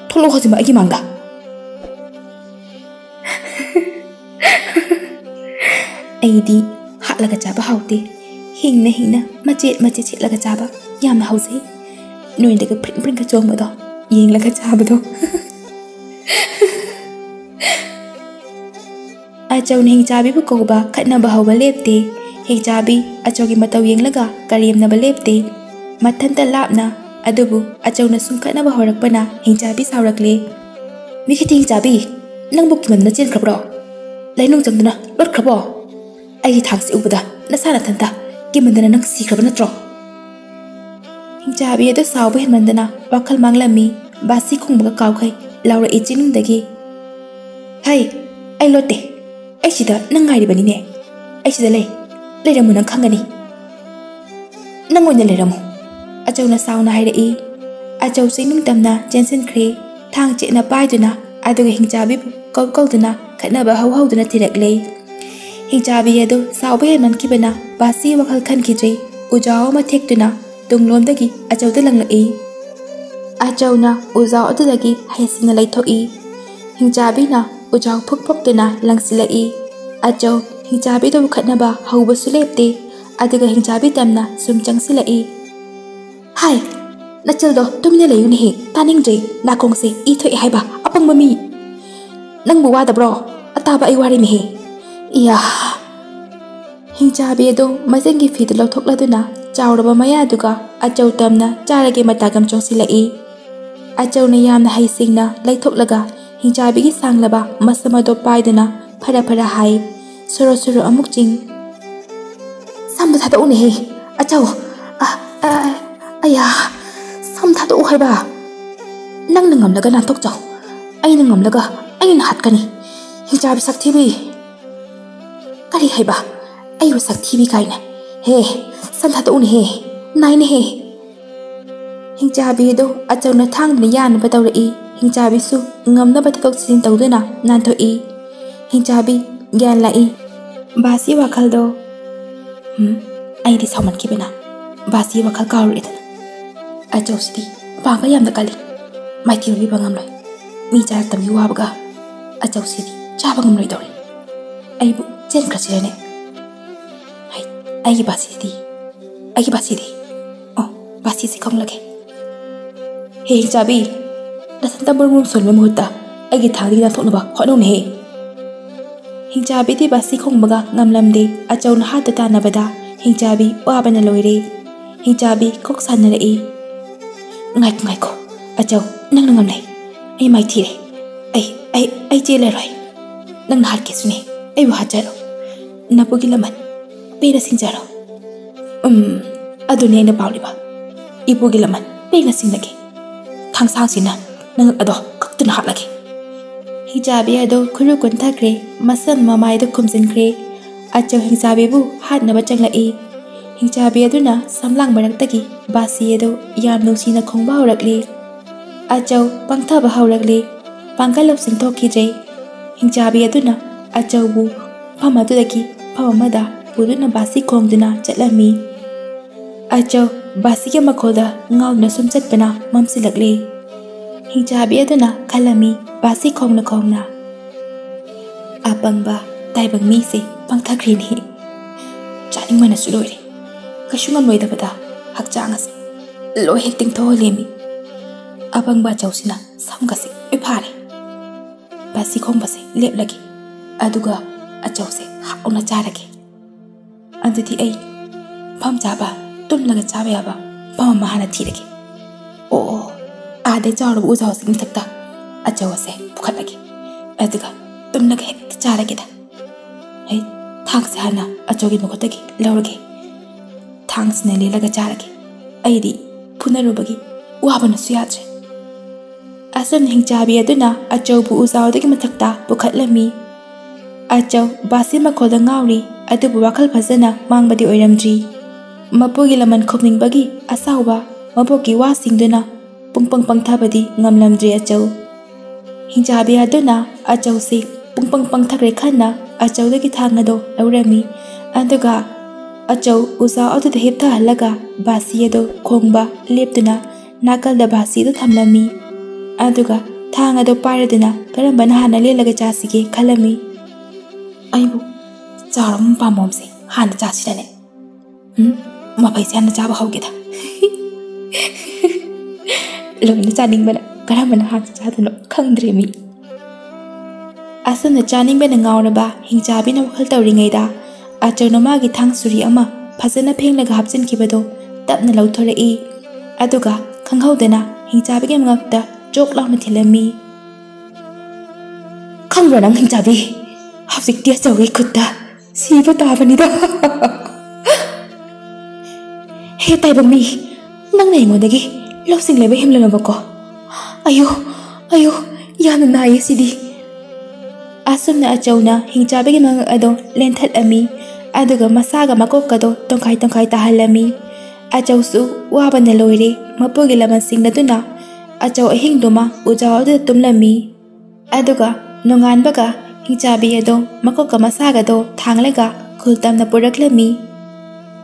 ꯊꯣꯛꯂꯛꯑꯣ ꯍꯧꯖꯤꯛꯃꯛ ꯑꯩꯒꯤ ꯃꯥꯡꯗ꯫" "ꯑꯩꯗꯤ ꯍꯥꯠꯂꯒ ꯆꯥꯕ ꯍꯥꯎꯇꯦ꯫ ꯍꯤꯡꯅ ꯍꯤꯡꯅ ꯃꯆꯦꯠ ꯃꯆꯦꯠ ꯁꯦꯠꯂꯒ ꯆꯥꯕ ꯌꯥꯝꯅ ꯍꯥꯎꯖꯩ꯫ ꯅꯣꯏꯗꯒ ꯐ꯭ꯔꯤꯡ ꯐ꯭ꯔꯤꯡꯒ ꯆꯣꯡꯕꯗꯣ, ꯌꯦꯡꯂꯒ ꯆꯥꯕꯗꯣ꯫" ꯑꯆꯧꯅ ꯍꯤꯡꯆꯥꯕꯤꯕꯨ ꯀꯧꯕ ꯈꯠꯅꯕ ꯍꯧꯕ ꯂꯦꯞꯇꯦ꯫ ꯍꯤꯡꯆꯥꯕꯤ ꯑꯆꯧꯒꯤ ꯃꯇꯧ ꯌꯦꯡꯂꯒ ꯀꯔꯦꯝꯅꯕ ꯂꯦꯞꯇꯦ꯫ ꯃꯊꯟꯇ ꯂꯥꯞꯅ, ꯑꯗꯨꯕꯨ ꯑꯆꯧꯅ ꯁꯨꯝ ꯈꯠꯅꯕ ꯍꯧꯔꯛꯄꯅ ꯍꯤꯡꯆꯥꯕꯤ ꯁꯥꯎꯔꯛꯂꯦ꯫ "ꯃꯤꯈꯤꯇꯤ ꯍꯤꯡꯆꯥꯕꯤ, ꯅꯪꯕꯨ ꯀꯤꯃꯟꯗꯅ ꯆꯦꯟꯈ꯭ꯔꯕ꯭ꯔꯣ? ꯂꯩꯅꯨꯡ ꯆꯪꯗꯨꯅ ꯂꯣꯠꯈ꯭ꯔꯕꯣ? ꯑꯩꯒꯤ ꯊꯥꯡꯁꯤ ꯎꯕꯗ ꯅꯁꯥ ꯅꯊꯟꯇ ꯀꯤꯃꯟꯗꯅ ꯅꯪ ꯁꯤꯈ꯭ꯔꯕ ꯅꯠꯇ꯭ꯔꯣ?" ꯍꯤꯡꯆꯥꯕꯤ ꯑꯗꯨ ꯁꯥꯎꯕ ꯍꯦꯟꯃꯟꯗꯅ ꯋꯥꯈꯜ ꯃꯥꯡꯂꯝꯃꯤ꯫ ꯕꯥꯁꯤ ꯈꯨꯝꯕꯒ ꯀꯥꯎꯈꯩ ꯂꯥꯎꯔꯛꯏ ꯆꯤꯅꯨꯡꯗꯒꯤ꯫ "ꯍꯩ, ꯑꯩ ꯂꯣꯠꯇꯦ꯫ ꯑꯩ ꯁꯤꯗ ꯅꯪ ꯉꯥꯏꯔꯤꯕꯅꯤꯅꯦ꯫ ꯑꯩ ꯁꯤꯗ ꯂꯩ꯫ ꯂꯩꯔꯝꯃꯨ, ꯅꯪ ꯈꯪꯒꯅꯤ꯫ ꯅꯪ ꯑꯣꯏꯅ ꯂꯩꯔꯝꯃꯨ꯫" ꯑꯆꯧꯅ ꯁꯥꯎꯅ ꯍꯥꯏꯔꯛꯏ꯫ ꯑꯆꯧ ꯆꯤꯅꯨꯡ ꯇꯝꯅ ꯆꯦꯟꯁꯤꯟꯈ꯭ꯔꯦ꯫ ꯊꯥꯡ ꯆꯦꯠꯅ ꯄꯥꯏꯗꯨꯅ, ꯑꯗꯨꯒ ꯍꯤꯡꯆꯥꯕꯤꯕꯨ ꯀꯧ ꯀꯧꯗꯨꯅ ꯈꯠꯅꯕ ꯍꯧ ꯍꯧꯗꯨꯅ ꯊꯤꯔꯛꯂꯦ꯫ ꯍꯤꯡꯆꯥꯕꯤ ꯑꯗꯨ ꯁꯥꯎꯕ ꯍꯦꯟꯃꯟꯈꯤꯕꯅ ꯕꯥꯁꯤ ꯋꯥꯈꯜ ꯈꯟꯈꯤꯗ꯭ꯔꯦ꯫ ꯎꯖꯥꯎ ꯑꯃ ꯊꯦꯛꯇꯨꯅ ꯇꯨꯡꯂꯣꯝꯗꯒꯤ ꯑꯆꯧꯗ ꯂꯪꯂꯛꯏ꯫ ꯑꯆꯧꯅ ꯎꯖꯥꯎ ꯑꯗꯨꯗꯒꯤ ꯍꯩꯁꯤꯡꯅ ꯂꯩꯊꯣꯛꯏ꯫ ꯍꯤꯡꯆꯥꯕꯤꯅ ꯎꯖꯥꯎ ꯐꯨꯛ ꯐꯨꯛꯇꯨꯅ ꯂꯪꯁꯤꯜꯂꯛꯏ꯫ ꯑꯆꯧ ꯍꯤꯡꯆꯥꯕꯤꯗꯨꯕꯨ ꯈꯠꯅꯕ ꯍꯧꯕꯁꯨ ꯂꯦꯞꯇꯦ, ꯑꯗꯨꯒ ꯍꯤꯡꯆꯥꯕꯤ ꯇꯝꯅ ꯁꯨꯝ ꯆꯪꯁꯤꯜꯂꯛꯏ꯫ "ꯍꯥꯏ, ꯅꯆꯜꯗꯣ ꯇꯨꯃꯤꯟꯅ ꯂꯩꯌꯨꯅꯦꯍꯦ, ꯇꯥꯅꯤꯡꯗ꯭ꯔꯦ, ꯅꯥꯀꯣꯡꯁꯦ ꯏ ꯊꯣꯛꯑꯦ ꯍꯥꯏꯕ, ꯑꯄꯪꯕ ꯃꯤ꯫ ꯅꯪꯕꯨ ꯋꯥꯗꯕ꯭ꯔꯣ? ꯑꯇꯥꯕ ꯑꯩ ꯋꯥꯔꯦꯅꯦꯍꯦ꯫ ꯏꯌꯥ!" ꯍꯤꯡꯆꯥꯕꯤ ꯑꯗꯨ ꯃꯆꯤꯟꯒꯤ ꯐꯤꯗꯨ ꯂꯧꯊꯣꯛꯂꯗꯨꯅ ꯆꯥꯎꯔꯕ ꯃꯌꯥꯗꯨꯒ ꯑꯆꯧ ꯇꯝꯅ ꯆꯥꯔꯒꯦ ꯃꯇꯥꯒꯝ ꯆꯣꯡꯁꯤꯜꯂꯛꯏ꯫ ꯑꯆꯧꯅ ꯌꯥꯝꯅ ꯍꯩꯁꯤꯡꯅ ꯂꯩꯊꯣꯛꯂꯒ ꯍꯤꯡꯆꯥꯕꯤꯒꯤ ꯁꯥꯡꯂꯕ ꯃꯁꯝ ꯑꯗꯨ ꯄꯥꯏꯗꯨꯅ ꯐꯔ ꯐꯔ ꯍꯥꯏ, ꯁꯣꯔꯣ ꯁꯣꯔꯣ ꯑꯃꯨꯛ ꯆꯤꯡ꯫ "ꯁꯝꯗꯨ ꯊꯥꯗꯣꯛꯎꯅꯦꯍꯦ, ꯑꯆꯧ꯫ ꯑ, ꯑ, ꯑꯌꯥ, ꯁꯝ ꯊꯥꯗꯣꯛꯎ ꯍꯥꯏꯕ꯫ ꯅꯪꯅ ꯉꯝꯂꯒ ꯅꯥꯟꯊꯣꯛꯆꯧ꯫ ꯑꯩꯅ ꯉꯝꯂꯒ ꯑꯩꯅ ꯍꯥꯠꯀꯅꯤ꯫ ꯍꯤꯡꯆꯥꯕꯤ ꯁꯛꯊꯤꯕꯤ꯫" "ꯀꯔꯤ ꯍꯥꯏꯕ? ꯑꯩꯕꯨ ꯁꯛꯊꯤꯕꯤ ꯀꯥꯏꯅ? ꯍꯦ, ꯁꯝ ꯊꯥꯗꯣꯛꯎꯅꯦꯍꯦ, ꯅꯥꯏꯅꯦꯍꯦ꯫" ꯍꯤꯡꯆꯥꯕꯤ ꯑꯗꯨ ꯑꯆꯧꯅ ꯊꯥꯡꯗꯨꯅ ꯌꯥꯟꯅꯕ ꯇꯧꯔꯛꯏ꯫ ꯍꯤꯡꯆꯥꯕꯤꯁꯨ ꯉꯝꯅꯕ ꯊꯥꯗꯣꯛ ꯊꯥꯖꯤꯟ ꯇꯧꯗꯨꯅ ꯅꯥꯟꯊꯣꯛꯏ꯫ ꯍꯤꯡꯆꯥꯕꯤ ꯒ꯭ꯌꯥꯟ ꯂꯥꯛꯏ꯫ ꯕꯥꯁꯤ ꯋꯥꯈꯜꯗꯣ, "ꯎꯝ, ꯑꯩꯗꯤ ꯁꯥꯎꯃꯟꯈꯤꯕꯅ ꯕꯥꯁꯤ ꯋꯥꯈꯜ ꯀꯥꯎꯔꯨꯔꯦꯗꯅ꯫ ꯑꯆꯧꯁꯤꯗꯤ ꯄꯥꯡꯒꯜ ꯌꯥꯝꯅ ꯀꯜꯂꯤ, ꯃꯥꯏꯊꯤꯕ ꯄꯤꯕ ꯉꯝꯂꯣꯏ꯫ ꯃꯤ ꯆꯥꯔꯛꯇꯕꯒꯤ ꯋꯥꯕꯒ ꯑꯆꯧꯁꯤꯗꯤ ꯆꯥꯕ ꯉꯝꯂꯣꯏꯗꯧꯔꯤ꯫ ꯑꯩꯕꯨ ꯆꯦꯟꯈ꯭ꯔꯁꯤꯔꯅꯦ? ꯍꯩ, ꯑꯩꯒꯤ ꯕꯥꯁꯤꯗꯤ, ꯑꯩꯒꯤ ꯕꯥꯁꯤꯗꯤ꯫ ꯑꯣ, ꯕꯥꯁꯤꯁꯤ ꯈꯪꯂꯒꯦ꯫ ꯍꯦ ꯍꯤꯡꯆꯥꯕꯤ, ꯅꯊꯟꯇ ꯕꯨꯔꯨꯝ ꯕꯨꯔꯨꯝ ꯁꯣꯟꯕ ꯃꯍꯨꯠꯇ ꯑꯩꯒꯤ ꯊꯥꯡꯗꯒꯤ ꯅꯥꯟꯊꯣꯛꯅꯕ ꯍꯣꯠꯅꯧꯅꯦꯍꯦ꯫ ꯍꯤꯡꯆꯥꯕꯤꯗꯤ ꯕꯥꯁꯤ ꯈꯣꯡꯕꯒ ꯉꯝꯂꯝꯗꯦ꯫ ꯑꯆꯧꯅ ꯍꯥꯠꯇ ꯇꯥꯟꯅꯕꯗ ꯍꯤꯡꯆꯥꯕꯤ ꯋꯥꯕꯅ ꯂꯣꯏꯔꯦ꯫ ꯍꯤꯡꯆꯥꯕꯤ ꯀꯣꯛ ꯁꯥꯟꯅꯔꯛꯏ꯫ "ꯉꯥꯏꯈꯣ, ꯉꯥꯏꯈꯣ, ꯑꯆꯧ, ꯅꯪꯅ ꯉꯝꯂꯦ꯫ ꯑꯩ ꯃꯥꯏꯊꯤꯔꯦ꯫ ꯑꯩ, ꯑꯩ, ꯑꯩ ꯆꯦꯜꯂꯔꯣꯏ꯫ ꯅꯪꯅ ꯍꯥꯠꯀꯦꯁꯨꯅꯦ, ꯑꯩꯕꯨ ꯍꯥꯠꯆꯔꯣ꯫ ꯅꯄꯨꯒꯤ ꯂꯃꯟ ꯄꯦꯟꯅ ꯁꯤꯡꯖꯔꯣ꯫" "ꯎꯝ, ꯑꯗꯨꯅꯤ ꯑꯩꯅ ꯄꯥꯝꯂꯤꯕ꯫ ꯏꯄꯨꯒꯤ ꯂꯃꯟ ꯄꯦꯟꯅ ꯁꯤꯡꯂꯒꯦ꯫ ꯊꯥꯡꯁꯥꯡꯁꯤꯅ ꯅꯉꯛ ꯑꯗꯣ ꯀꯛꯇꯨꯅ ꯍꯥꯠꯂꯒꯦ꯫" ꯍꯤꯡꯆꯥꯕꯤ ꯑꯗꯣ ꯈꯨꯔꯨ ꯀꯨꯟꯊꯈ꯭ꯔꯦ, ꯃꯁꯝ ꯃꯃꯥꯏꯗ ꯈꯨꯝꯖꯤꯟꯈ꯭ꯔꯦ꯫ ꯑꯆꯧ ꯍꯤꯡꯆꯥꯕꯤꯕꯨ ꯍꯥꯠꯅꯕ ꯆꯪꯂꯛꯏ꯫ ꯍꯤꯡꯆꯥꯕꯤ ꯑꯗꯨꯅ ꯁꯝꯂꯥꯡ ꯃꯔꯛꯇꯒꯤ ꯕꯥꯁꯤ ꯑꯗꯨ ꯌꯥꯝ ꯅꯨꯡꯁꯤꯅ ꯈꯣꯡꯕ ꯍꯧꯔꯛꯂꯦ꯫ ꯑꯆꯧ ꯄꯪꯊꯕ ꯍꯧꯔꯛꯂꯦ꯫ ꯄꯥꯡꯒꯜ ꯂꯧꯁꯤꯡ ꯊꯣꯛꯈꯤꯗ꯭ꯔꯦ꯫ ꯍꯤꯡꯆꯥꯕꯤ ꯑꯗꯨꯅ ꯑꯆꯧꯕꯨ ꯃꯐꯝ ꯑꯗꯨꯗꯒꯤ ꯃꯐꯝ ꯑꯃꯗ ꯄꯨꯗꯨꯅ ꯕꯥꯁꯤ ꯈꯣꯡꯗꯨꯅ ꯆꯠꯂꯝꯃꯤ꯫ ꯑꯆꯧ ꯕꯥꯁꯤꯒꯤ ꯃꯈꯣꯜꯗ ꯉꯥꯎꯗꯨꯅ ꯁꯨꯝ ꯆꯠꯄꯅ ꯃꯝꯁꯤꯜꯂꯛꯂꯦ꯫ ꯍꯤꯡꯆꯥꯕꯤ ꯑꯗꯨꯅ ꯈꯜꯂꯝꯃꯤ, ꯕꯥꯁꯤ ꯈꯣꯡꯅ ꯈꯣꯡꯅ, "ꯑꯄꯪꯕ ꯇꯥꯏꯕꯪ ꯃꯤꯁꯦ ꯄꯪꯊꯈ꯭ꯔꯦꯅꯦ꯫ ꯆꯥꯅꯤꯡꯕꯅꯁꯨ ꯂꯣꯏꯔꯦ꯫ ꯀꯩꯁꯨ ꯉꯝꯂꯣꯏꯗꯕꯗ ꯍꯛꯆꯥꯡ ꯑꯁꯦ ꯂꯣꯏ ꯍꯦꯛ ꯇꯤꯡꯊꯣꯛꯍꯜꯂꯦꯃꯤ꯫ ꯑꯄꯪꯕ ꯑꯆꯧꯁꯤꯅ ꯁꯝꯒꯁꯦ ꯂꯣꯏ ꯐꯥꯔꯦ꯫ ꯕꯥꯁꯤ ꯈꯣꯡꯕꯁꯦ ꯂꯦꯞꯂꯒꯦ, ꯑꯗꯨꯒ ꯑꯆꯧꯁꯦ ꯍꯥꯎꯅ ꯆꯥꯔꯒꯦ꯫ ꯑꯗꯨꯗꯤ ꯑꯩ ꯃꯐꯝ ꯆꯥꯕ, ꯇꯨꯝꯂꯒ ꯆꯥꯕ ꯌꯥꯕ ꯃꯐꯝ ꯑꯃ ꯍꯥꯟꯅ ꯊꯤꯔꯒꯦ꯫ ꯑꯣ, ꯑꯣ, ꯑꯥꯗꯩ ꯆꯥꯎꯔꯕ ꯎꯖꯥꯎꯁꯤꯒꯤ ꯃꯊꯛꯇ ꯑꯆꯧ ꯑꯁꯦ ꯄꯨꯈꯠꯂꯒꯦ, ꯑꯗꯨꯒ ꯇꯨꯝꯂꯒ ꯍꯦꯛꯇ ꯆꯥꯔꯒꯦꯗ꯫ ꯑꯩ ꯊꯥꯡꯁꯦ ꯍꯥꯟꯅ ꯑꯆꯧꯒꯤ ꯃꯈꯨꯠꯇꯒꯤ ꯂꯧꯔꯒꯦ꯫ ꯊꯥꯡꯁꯤꯅ ꯂꯦꯜꯂꯒ ꯆꯥꯔꯒꯦ꯫ ꯑꯩꯗꯤ ꯐꯨꯅꯔꯨꯕꯒꯤ ꯋꯥꯕꯅꯁꯨ ꯌꯥꯗ꯭ꯔꯦ꯫" ꯑꯁꯨꯝꯅ ꯍꯤꯡꯆꯥꯕꯤ ꯑꯗꯨꯅ ꯑꯆꯧꯕꯨ ꯎꯖꯥꯎꯗꯒꯤ ꯃꯊꯛꯇ ꯄꯨꯈꯠꯂꯝꯃꯤ꯫ ꯑꯆꯧ ꯕꯥꯁꯤ ꯃꯈꯣꯜꯗ ꯉꯥꯎꯔꯤ, ꯑꯗꯨꯕꯨ ꯋꯥꯈꯜ ꯐꯖꯅ ꯃꯥꯡꯕꯗꯤ ꯑꯣꯏꯔꯝꯗ꯭ꯔꯤ꯫ ꯃꯄꯨꯒꯤ ꯂꯃꯟ ꯈꯨꯝꯅꯤꯡꯕꯒꯤ ꯑꯁꯥꯎꯕ ꯃꯕꯣꯛꯀꯤ ꯋꯥꯁꯤꯡꯗꯨꯅ ꯄꯨꯡꯄꯪ ꯄꯪꯊꯕꯗꯤ ꯉꯝꯂꯝꯗ꯭ꯔꯦ ꯑꯆꯧ꯫ ꯍꯤꯡꯆꯥꯕꯤ ꯑꯗꯨꯅ ꯑꯆꯧꯁꯤ ꯄꯨꯡꯄꯪ ꯄꯪꯊꯈ꯭ꯔꯦ ꯈꯟꯅ ꯑꯆꯧꯗꯒꯤ ꯊꯥꯡ ꯑꯗꯨ ꯂꯧꯔꯝꯃꯤ꯫ ꯑꯗꯨꯒ ꯑꯆꯧ ꯎꯖꯥ ꯑꯗꯨꯗ ꯍꯤꯞꯊꯍꯜꯂꯒ ꯕꯥꯁꯤ ꯑꯗꯨ ꯈꯣꯡꯕ ꯂꯦꯞꯇꯨꯅ ꯅꯥꯀꯜꯗ ꯕꯥꯁꯤ ꯑꯗꯨ ꯊꯝꯂꯝꯃꯤ꯫ ꯑꯗꯨꯒ ꯊꯥꯡ ꯑꯗꯨ ꯄꯥꯏꯔꯗꯨꯅ ꯀꯔꯝꯕꯅ ꯍꯥꯟꯅ ꯂꯦꯜꯂꯒ ꯆꯥꯁꯤꯒꯦ ꯈꯜꯂꯝꯃꯤ꯫ "ꯑꯩꯕꯨ ꯆꯥꯎꯔꯕ ꯄꯥꯝꯕꯣꯝꯁꯦ ꯍꯥꯟꯅ ꯆꯥꯁꯤꯔꯅꯦ? ꯎꯝ, ꯃꯐꯩꯁꯦ ꯍꯥꯟꯅ ꯆꯥꯕ ꯍꯧꯒꯦꯗ꯫" ꯂꯣꯏꯅ ꯆꯥꯅꯤꯡꯕꯅ ꯀꯔꯝꯕꯅ ꯍꯥꯟꯅ ꯆꯥꯗꯣꯏꯅꯣ ꯈꯪꯗ꯭ꯔꯦ ꯃꯤ꯫ ꯑꯁꯨꯝꯅ ꯆꯥꯅꯤꯡꯕꯅ ꯉꯥꯎꯔꯕ ꯍꯤꯡꯆꯥꯕꯤꯅ ꯋꯥꯈꯜ ꯇꯧꯔꯤꯉꯩꯗ, ꯑꯆꯧꯅ ꯃꯥꯒꯤ ꯊꯥꯡ ꯁꯨꯔꯤ ꯑꯃ ꯐꯖꯅ ꯐꯦꯡꯂꯒ ꯍꯥꯞꯆꯤꯟꯈꯤꯕꯗꯣ ꯇꯞꯅ ꯂꯧꯊꯣꯔꯛꯏ꯫ ꯑꯗꯨꯒ ꯈꯪꯍꯧꯗꯅ ꯍꯤꯡꯆꯥꯕꯤꯒꯤ ꯃꯉꯛꯇ ꯆꯣꯛ ꯂꯥꯎꯅ ꯊꯤꯜꯂꯝꯃꯤ꯫ "ꯈꯪꯕ꯭ꯔꯣ ꯅꯪ ꯍꯤꯡꯆꯥꯕꯤ? ꯍꯧꯖꯤꯛꯇꯤ ꯑꯆꯧꯒꯤ ꯈꯨꯠꯇ ꯁꯤꯕ ꯇꯥꯕꯅꯤꯗ꯫" "ꯍꯦ ꯇꯥꯏꯕꯪ ꯃꯤ, ꯅꯪꯅ ꯑꯩꯉꯣꯟꯗꯒꯤ ꯂꯧꯁꯤꯡ ꯂꯩꯕ ꯍꯦꯟꯃꯜꯂꯕꯀꯣ꯫ ꯑꯌꯣ, ꯑꯌꯣ, ꯌꯥꯝꯅ ꯅꯥꯏꯌꯦ ꯁꯤꯗꯤ꯫" ꯑꯁꯨꯝꯅ ꯑꯆꯧꯅ ꯍꯤꯡꯆꯥꯕꯤꯒꯤ ꯃꯉꯛ ꯑꯗꯣ ꯂꯦꯟꯊꯠꯂꯝꯃꯤ꯫ ꯑꯗꯨꯒ ꯃꯁꯥꯒ ꯃꯀꯣꯛꯀꯗꯣ ꯇꯣꯡꯈꯥꯏ ꯇꯣꯡꯈꯥꯏ ꯇꯥꯍꯜꯂꯝꯃꯤ꯫ ꯑꯆꯧꯁꯨ ꯋꯥꯕꯅ ꯂꯣꯏꯔꯦ꯫ ꯃꯄꯨꯒꯤ ꯂꯃꯟ ꯁꯤꯡꯅꯗꯨꯅ ꯑꯆꯧ ꯑꯍꯤꯡꯗꯨꯃ ꯎꯖꯥꯎ ꯑꯗꯨꯗ ꯇꯨꯝꯂꯝꯃꯤ꯫ ꯑꯗꯨꯒ ꯅꯣꯡꯉꯥꯟꯕꯒ ꯍꯤꯡꯆꯥꯕꯤ ꯑꯗꯣ ꯃꯀꯣꯛꯀ ꯃꯁꯥꯒꯗꯣ ꯊꯥꯡꯂꯒ ꯈꯨꯜ ꯇꯝꯅ ꯄꯨꯔꯛꯂꯝꯃꯤ꯫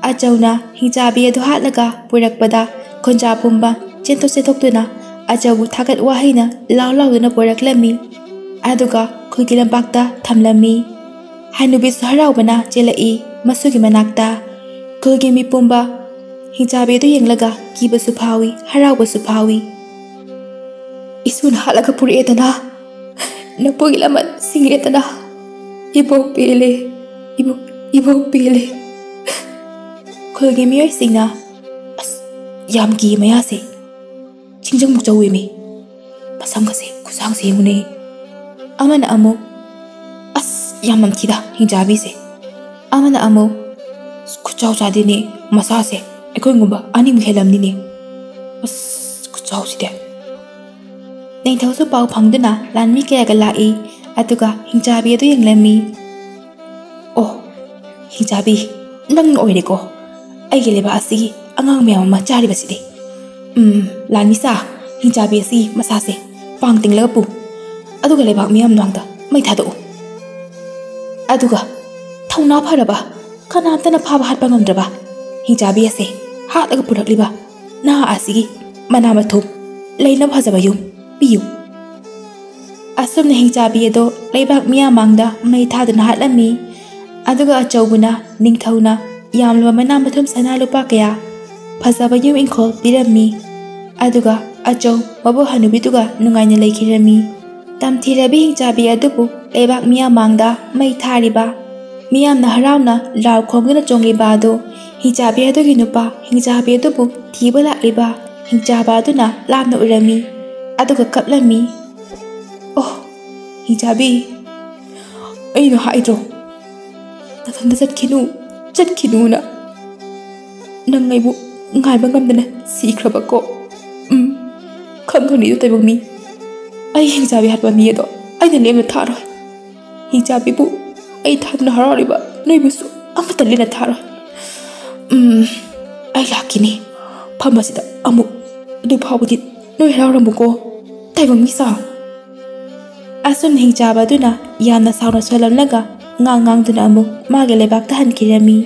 ꯑꯆꯧꯅ ꯍꯤꯡꯆꯥꯕꯤ ꯑꯗꯨ ꯍꯥꯠꯂꯒ ꯄꯨꯔꯛꯄꯗ ꯈꯨꯟꯖꯥ ꯄꯨꯝꯕ ꯆꯦꯟꯊꯣꯛ ꯆꯦꯟꯊꯣꯛꯇꯨꯅ ꯑꯆꯧꯕꯨ ꯊꯥꯒꯠ ꯋꯥꯍꯩꯅ ꯂꯥꯎ ꯂꯥꯎꯗꯨꯅ ꯄꯨꯔꯛꯂꯝꯃꯤ꯫ ꯑꯗꯨꯒ ꯈꯨꯜꯒꯤ ꯂꯝꯄꯥꯛꯇ ꯊꯝꯂꯝꯃꯤ꯫ ꯍꯅꯨꯕꯤꯁꯨ ꯍꯔꯥꯎꯕꯅ ꯆꯦꯜꯂꯛꯏ ꯃꯁꯨꯒꯤ ꯃꯅꯥꯛꯇ꯫ ꯈꯨꯜꯒꯤ ꯃꯤ ꯄꯨꯝꯕ ꯍꯤꯡꯆꯥꯕꯤ ꯑꯗꯨ ꯌꯦꯡꯂꯒ ꯀꯤꯕꯁꯨ ꯐꯥꯎꯏ, ꯍꯔꯥꯎꯕꯁꯨ ꯐꯥꯎꯏ꯫ "ꯏꯁꯨꯅ ꯍꯥꯠꯂꯒ ꯄꯨꯔꯛꯑꯦꯗꯅ, ꯅꯄꯨꯒꯤ ꯂꯃꯟ ꯁꯤꯡꯂꯦꯗꯅ, ꯏꯕꯣꯛ ꯄꯦꯜꯂꯦ, ꯏꯕꯣꯛ, ꯏꯕꯣꯛ ꯄꯦꯜꯂꯦ꯫" ꯈꯨꯜꯒꯤ ꯃꯤꯑꯣꯏꯁꯤꯡꯅ, "ꯑꯁ, ꯌꯥꯝ ꯀꯤ ꯃꯌꯥꯁꯦ, ꯆꯤꯡꯖꯪꯃꯨꯛ ꯆꯧꯋꯦꯃꯤ, ꯃꯁꯝꯒꯁꯦ ꯈꯨꯁꯥꯡꯁꯦ ꯌꯦꯡꯉꯨꯅꯦ꯫" ꯑꯃꯅ ꯑꯃꯨꯛ, "ꯑꯁ, ꯌꯥꯝ ꯅꯝꯊꯤꯗ ꯍꯤꯡꯆꯥꯕꯤꯁꯦ꯫" ꯑꯃꯅ ꯑꯃꯨꯛ, "ꯑꯁ, ꯈꯨꯆꯥꯎ ꯆꯥꯗꯦꯅꯦ, ꯃꯁꯥꯁꯦ ꯑꯩꯈꯣꯏꯒꯨꯝꯕ ꯑꯅꯤꯃꯨꯛ ꯍꯦꯜꯂꯝꯅꯤꯅꯦ, ꯑꯁ, ꯈꯨꯆꯥꯎꯁꯤꯗꯤ꯫" ꯅꯤꯡꯊꯧꯁꯨ ꯄꯥꯎ ꯐꯪꯗꯨꯅ ꯂꯥꯟꯃꯤ ꯀꯌꯥꯒ ꯂꯥꯛꯏ꯫ ꯑꯗꯨꯒ ꯍꯤꯡꯆꯥꯕꯤ ꯑꯗꯨ ꯌꯦꯡꯂꯝꯃꯤ꯫ "ꯑꯣ, ꯍꯤꯡꯆꯥꯕꯤ, ꯅꯪꯅ ꯑꯣꯏꯔꯦꯀꯣ ꯑꯩꯒꯤ ꯂꯩꯕꯥꯛ ꯑꯁꯤꯒꯤ ꯑꯉꯥꯡ ꯃꯌꯥꯝ ꯑꯃ ꯆꯥꯔꯤꯕꯁꯤꯗꯤ꯫ ꯎꯝ, ꯂꯥꯟꯃꯤꯁꯥ, ꯍꯤꯡꯆꯥꯕꯤ ꯑꯁꯤꯒꯤ ꯃꯁꯥꯁꯦ ꯄꯥꯡ ꯇꯤꯡꯂꯒ ꯄꯨ, ꯑꯗꯨꯒ ꯂꯩꯕꯥꯛ ꯃꯤꯌꯥꯝ ꯃꯥꯡꯗ ꯃꯩ ꯊꯥꯗꯣꯛꯎ꯫ ꯑꯗꯨꯒ ꯊꯧꯅꯥ ꯐꯔꯕ ꯀꯅꯥꯝꯇꯅ ꯐꯥꯕ ꯍꯥꯠꯄ ꯉꯝꯗ꯭ꯔꯕ ꯍꯤꯡꯆꯥꯕꯤ ꯑꯁꯦ ꯍꯥꯠꯂꯒ ꯄꯨꯔꯛꯂꯤꯕ ꯅꯍꯥ ꯑꯁꯤꯒꯤ ꯃꯅꯥ ꯃꯊꯨꯝ ꯂꯩꯅꯕ ꯐꯖꯕ ꯌꯨꯝ ꯄꯤꯌꯨ꯫ ꯑꯁꯨꯝꯅ ꯍꯤꯡꯆꯥꯕꯤ ꯑꯗꯣ ꯂꯩꯕꯥꯛ ꯃꯤꯌꯥꯝ ꯃꯥꯡꯗ ꯃꯩ ꯊꯥꯗꯨꯅ ꯍꯥꯠꯂꯝꯃꯤ꯫ ꯑꯗꯨꯒ ꯑꯆꯧꯕꯅ ꯅꯤꯡꯊꯧꯅ ꯌꯥꯝꯂꯕ ꯃꯅꯥ ꯃꯊꯨꯝ ꯁꯅꯥ ꯂꯨꯄꯥ ꯀꯌꯥ, ꯐꯖꯕ ꯌꯨꯝ ꯏꯪꯈꯣꯜ ꯄꯤꯔꯝꯃꯤ꯫ ꯑꯗꯨꯒ ꯑꯆꯧ ꯃꯕꯨ ꯍꯅꯨꯕꯤꯗꯨꯒ ꯅꯨꯡꯉꯥꯏꯅ ꯂꯩꯈꯤꯔꯝꯃꯤ꯫ ꯇꯝꯊꯤꯔꯕꯤ ꯍꯤꯡꯆꯥꯕꯤ ꯑꯗꯨꯕꯨ ꯂꯩꯕꯥꯛ ꯃꯤꯌꯥꯝ ꯃꯥꯡꯗ ꯃꯩ ꯊꯥꯔꯤꯕ, ꯃꯤꯌꯥꯝꯅ ꯍꯔꯥꯎꯅ ꯂꯥꯎ ꯈꯣꯡꯗꯨꯅ ꯆꯣꯡꯂꯤꯕ ꯑꯗꯨ ꯍꯤꯡꯆꯥꯕꯤ ꯑꯗꯨꯒꯤ ꯅꯨꯄꯥ ꯍꯤꯡꯆꯥꯕꯤ ꯑꯗꯨꯕꯨ ꯊꯤꯕ ꯂꯥꯛꯂꯤꯕ ꯍꯤꯡꯆꯥꯕ ꯑꯗꯨꯅ ꯂꯥꯞꯅ ꯎꯔꯝꯃꯤ꯫ ꯑꯗꯨꯒ ꯀꯞꯂꯝꯃꯤ꯫ "ꯑꯣ, ꯍꯤꯡꯆꯥꯕꯤ, ꯑꯩꯅ ꯍꯥꯏꯗ꯭ꯔꯣ, ꯅꯊꯟꯗ ꯆꯠꯈꯤꯅꯨ, ꯆꯠꯈꯤꯅꯨꯅ? ꯅꯪ ꯑꯩꯕꯨ ꯉꯥꯏꯕ ꯉꯝꯗꯅ ꯁꯤꯈ꯭ꯔꯕꯀꯣ꯫ ꯎꯝ, ꯈꯪꯒꯅꯤꯗꯣ ꯇꯥꯏꯕꯪ ꯃꯤ꯫ ꯑꯩ ꯍꯤꯡꯆꯥꯕꯤ ꯍꯥꯠꯄ ꯃꯤ ꯑꯗꯣ ꯑꯩꯅ ꯂꯦꯝꯅ ꯊꯥꯔꯣꯏ꯫ ꯍꯤꯡꯆꯥꯕꯤꯕꯨ ꯑꯩ ꯊꯥꯗꯨꯅ ꯍꯔꯥꯎꯔꯤꯕ ꯅꯣꯏꯕꯨꯁꯨ ꯑꯃꯠꯇ ꯂꯦꯝꯅ ꯊꯥꯔꯣꯏ꯫ ꯎꯝ, ꯑꯩ ꯂꯥꯛꯈꯤꯅꯤ꯫ ꯐꯝꯕꯁꯤꯗ ꯑꯃꯨꯛ꯫ ꯑꯗꯨ ꯐꯥꯎꯕꯗꯤ ꯅꯣꯏ ꯍꯔꯥꯎꯔꯝꯃꯨꯀꯣ, ꯇꯥꯏꯕꯪ ꯃꯤꯁꯥ꯫" ꯑꯁꯨꯝꯅ ꯍꯤꯡꯆꯥꯕ ꯑꯗꯨꯅ ꯌꯥꯝꯅ ꯁꯥꯎꯅ ꯁꯣꯜꯂꯝꯂꯒ ꯉꯥꯡ ꯉꯥꯡꯗꯨꯅ ꯑꯃꯨꯛ ꯃꯥꯒꯤ ꯂꯩꯕꯥꯛꯇ ꯍꯟꯈꯤꯔꯝꯃꯤ꯫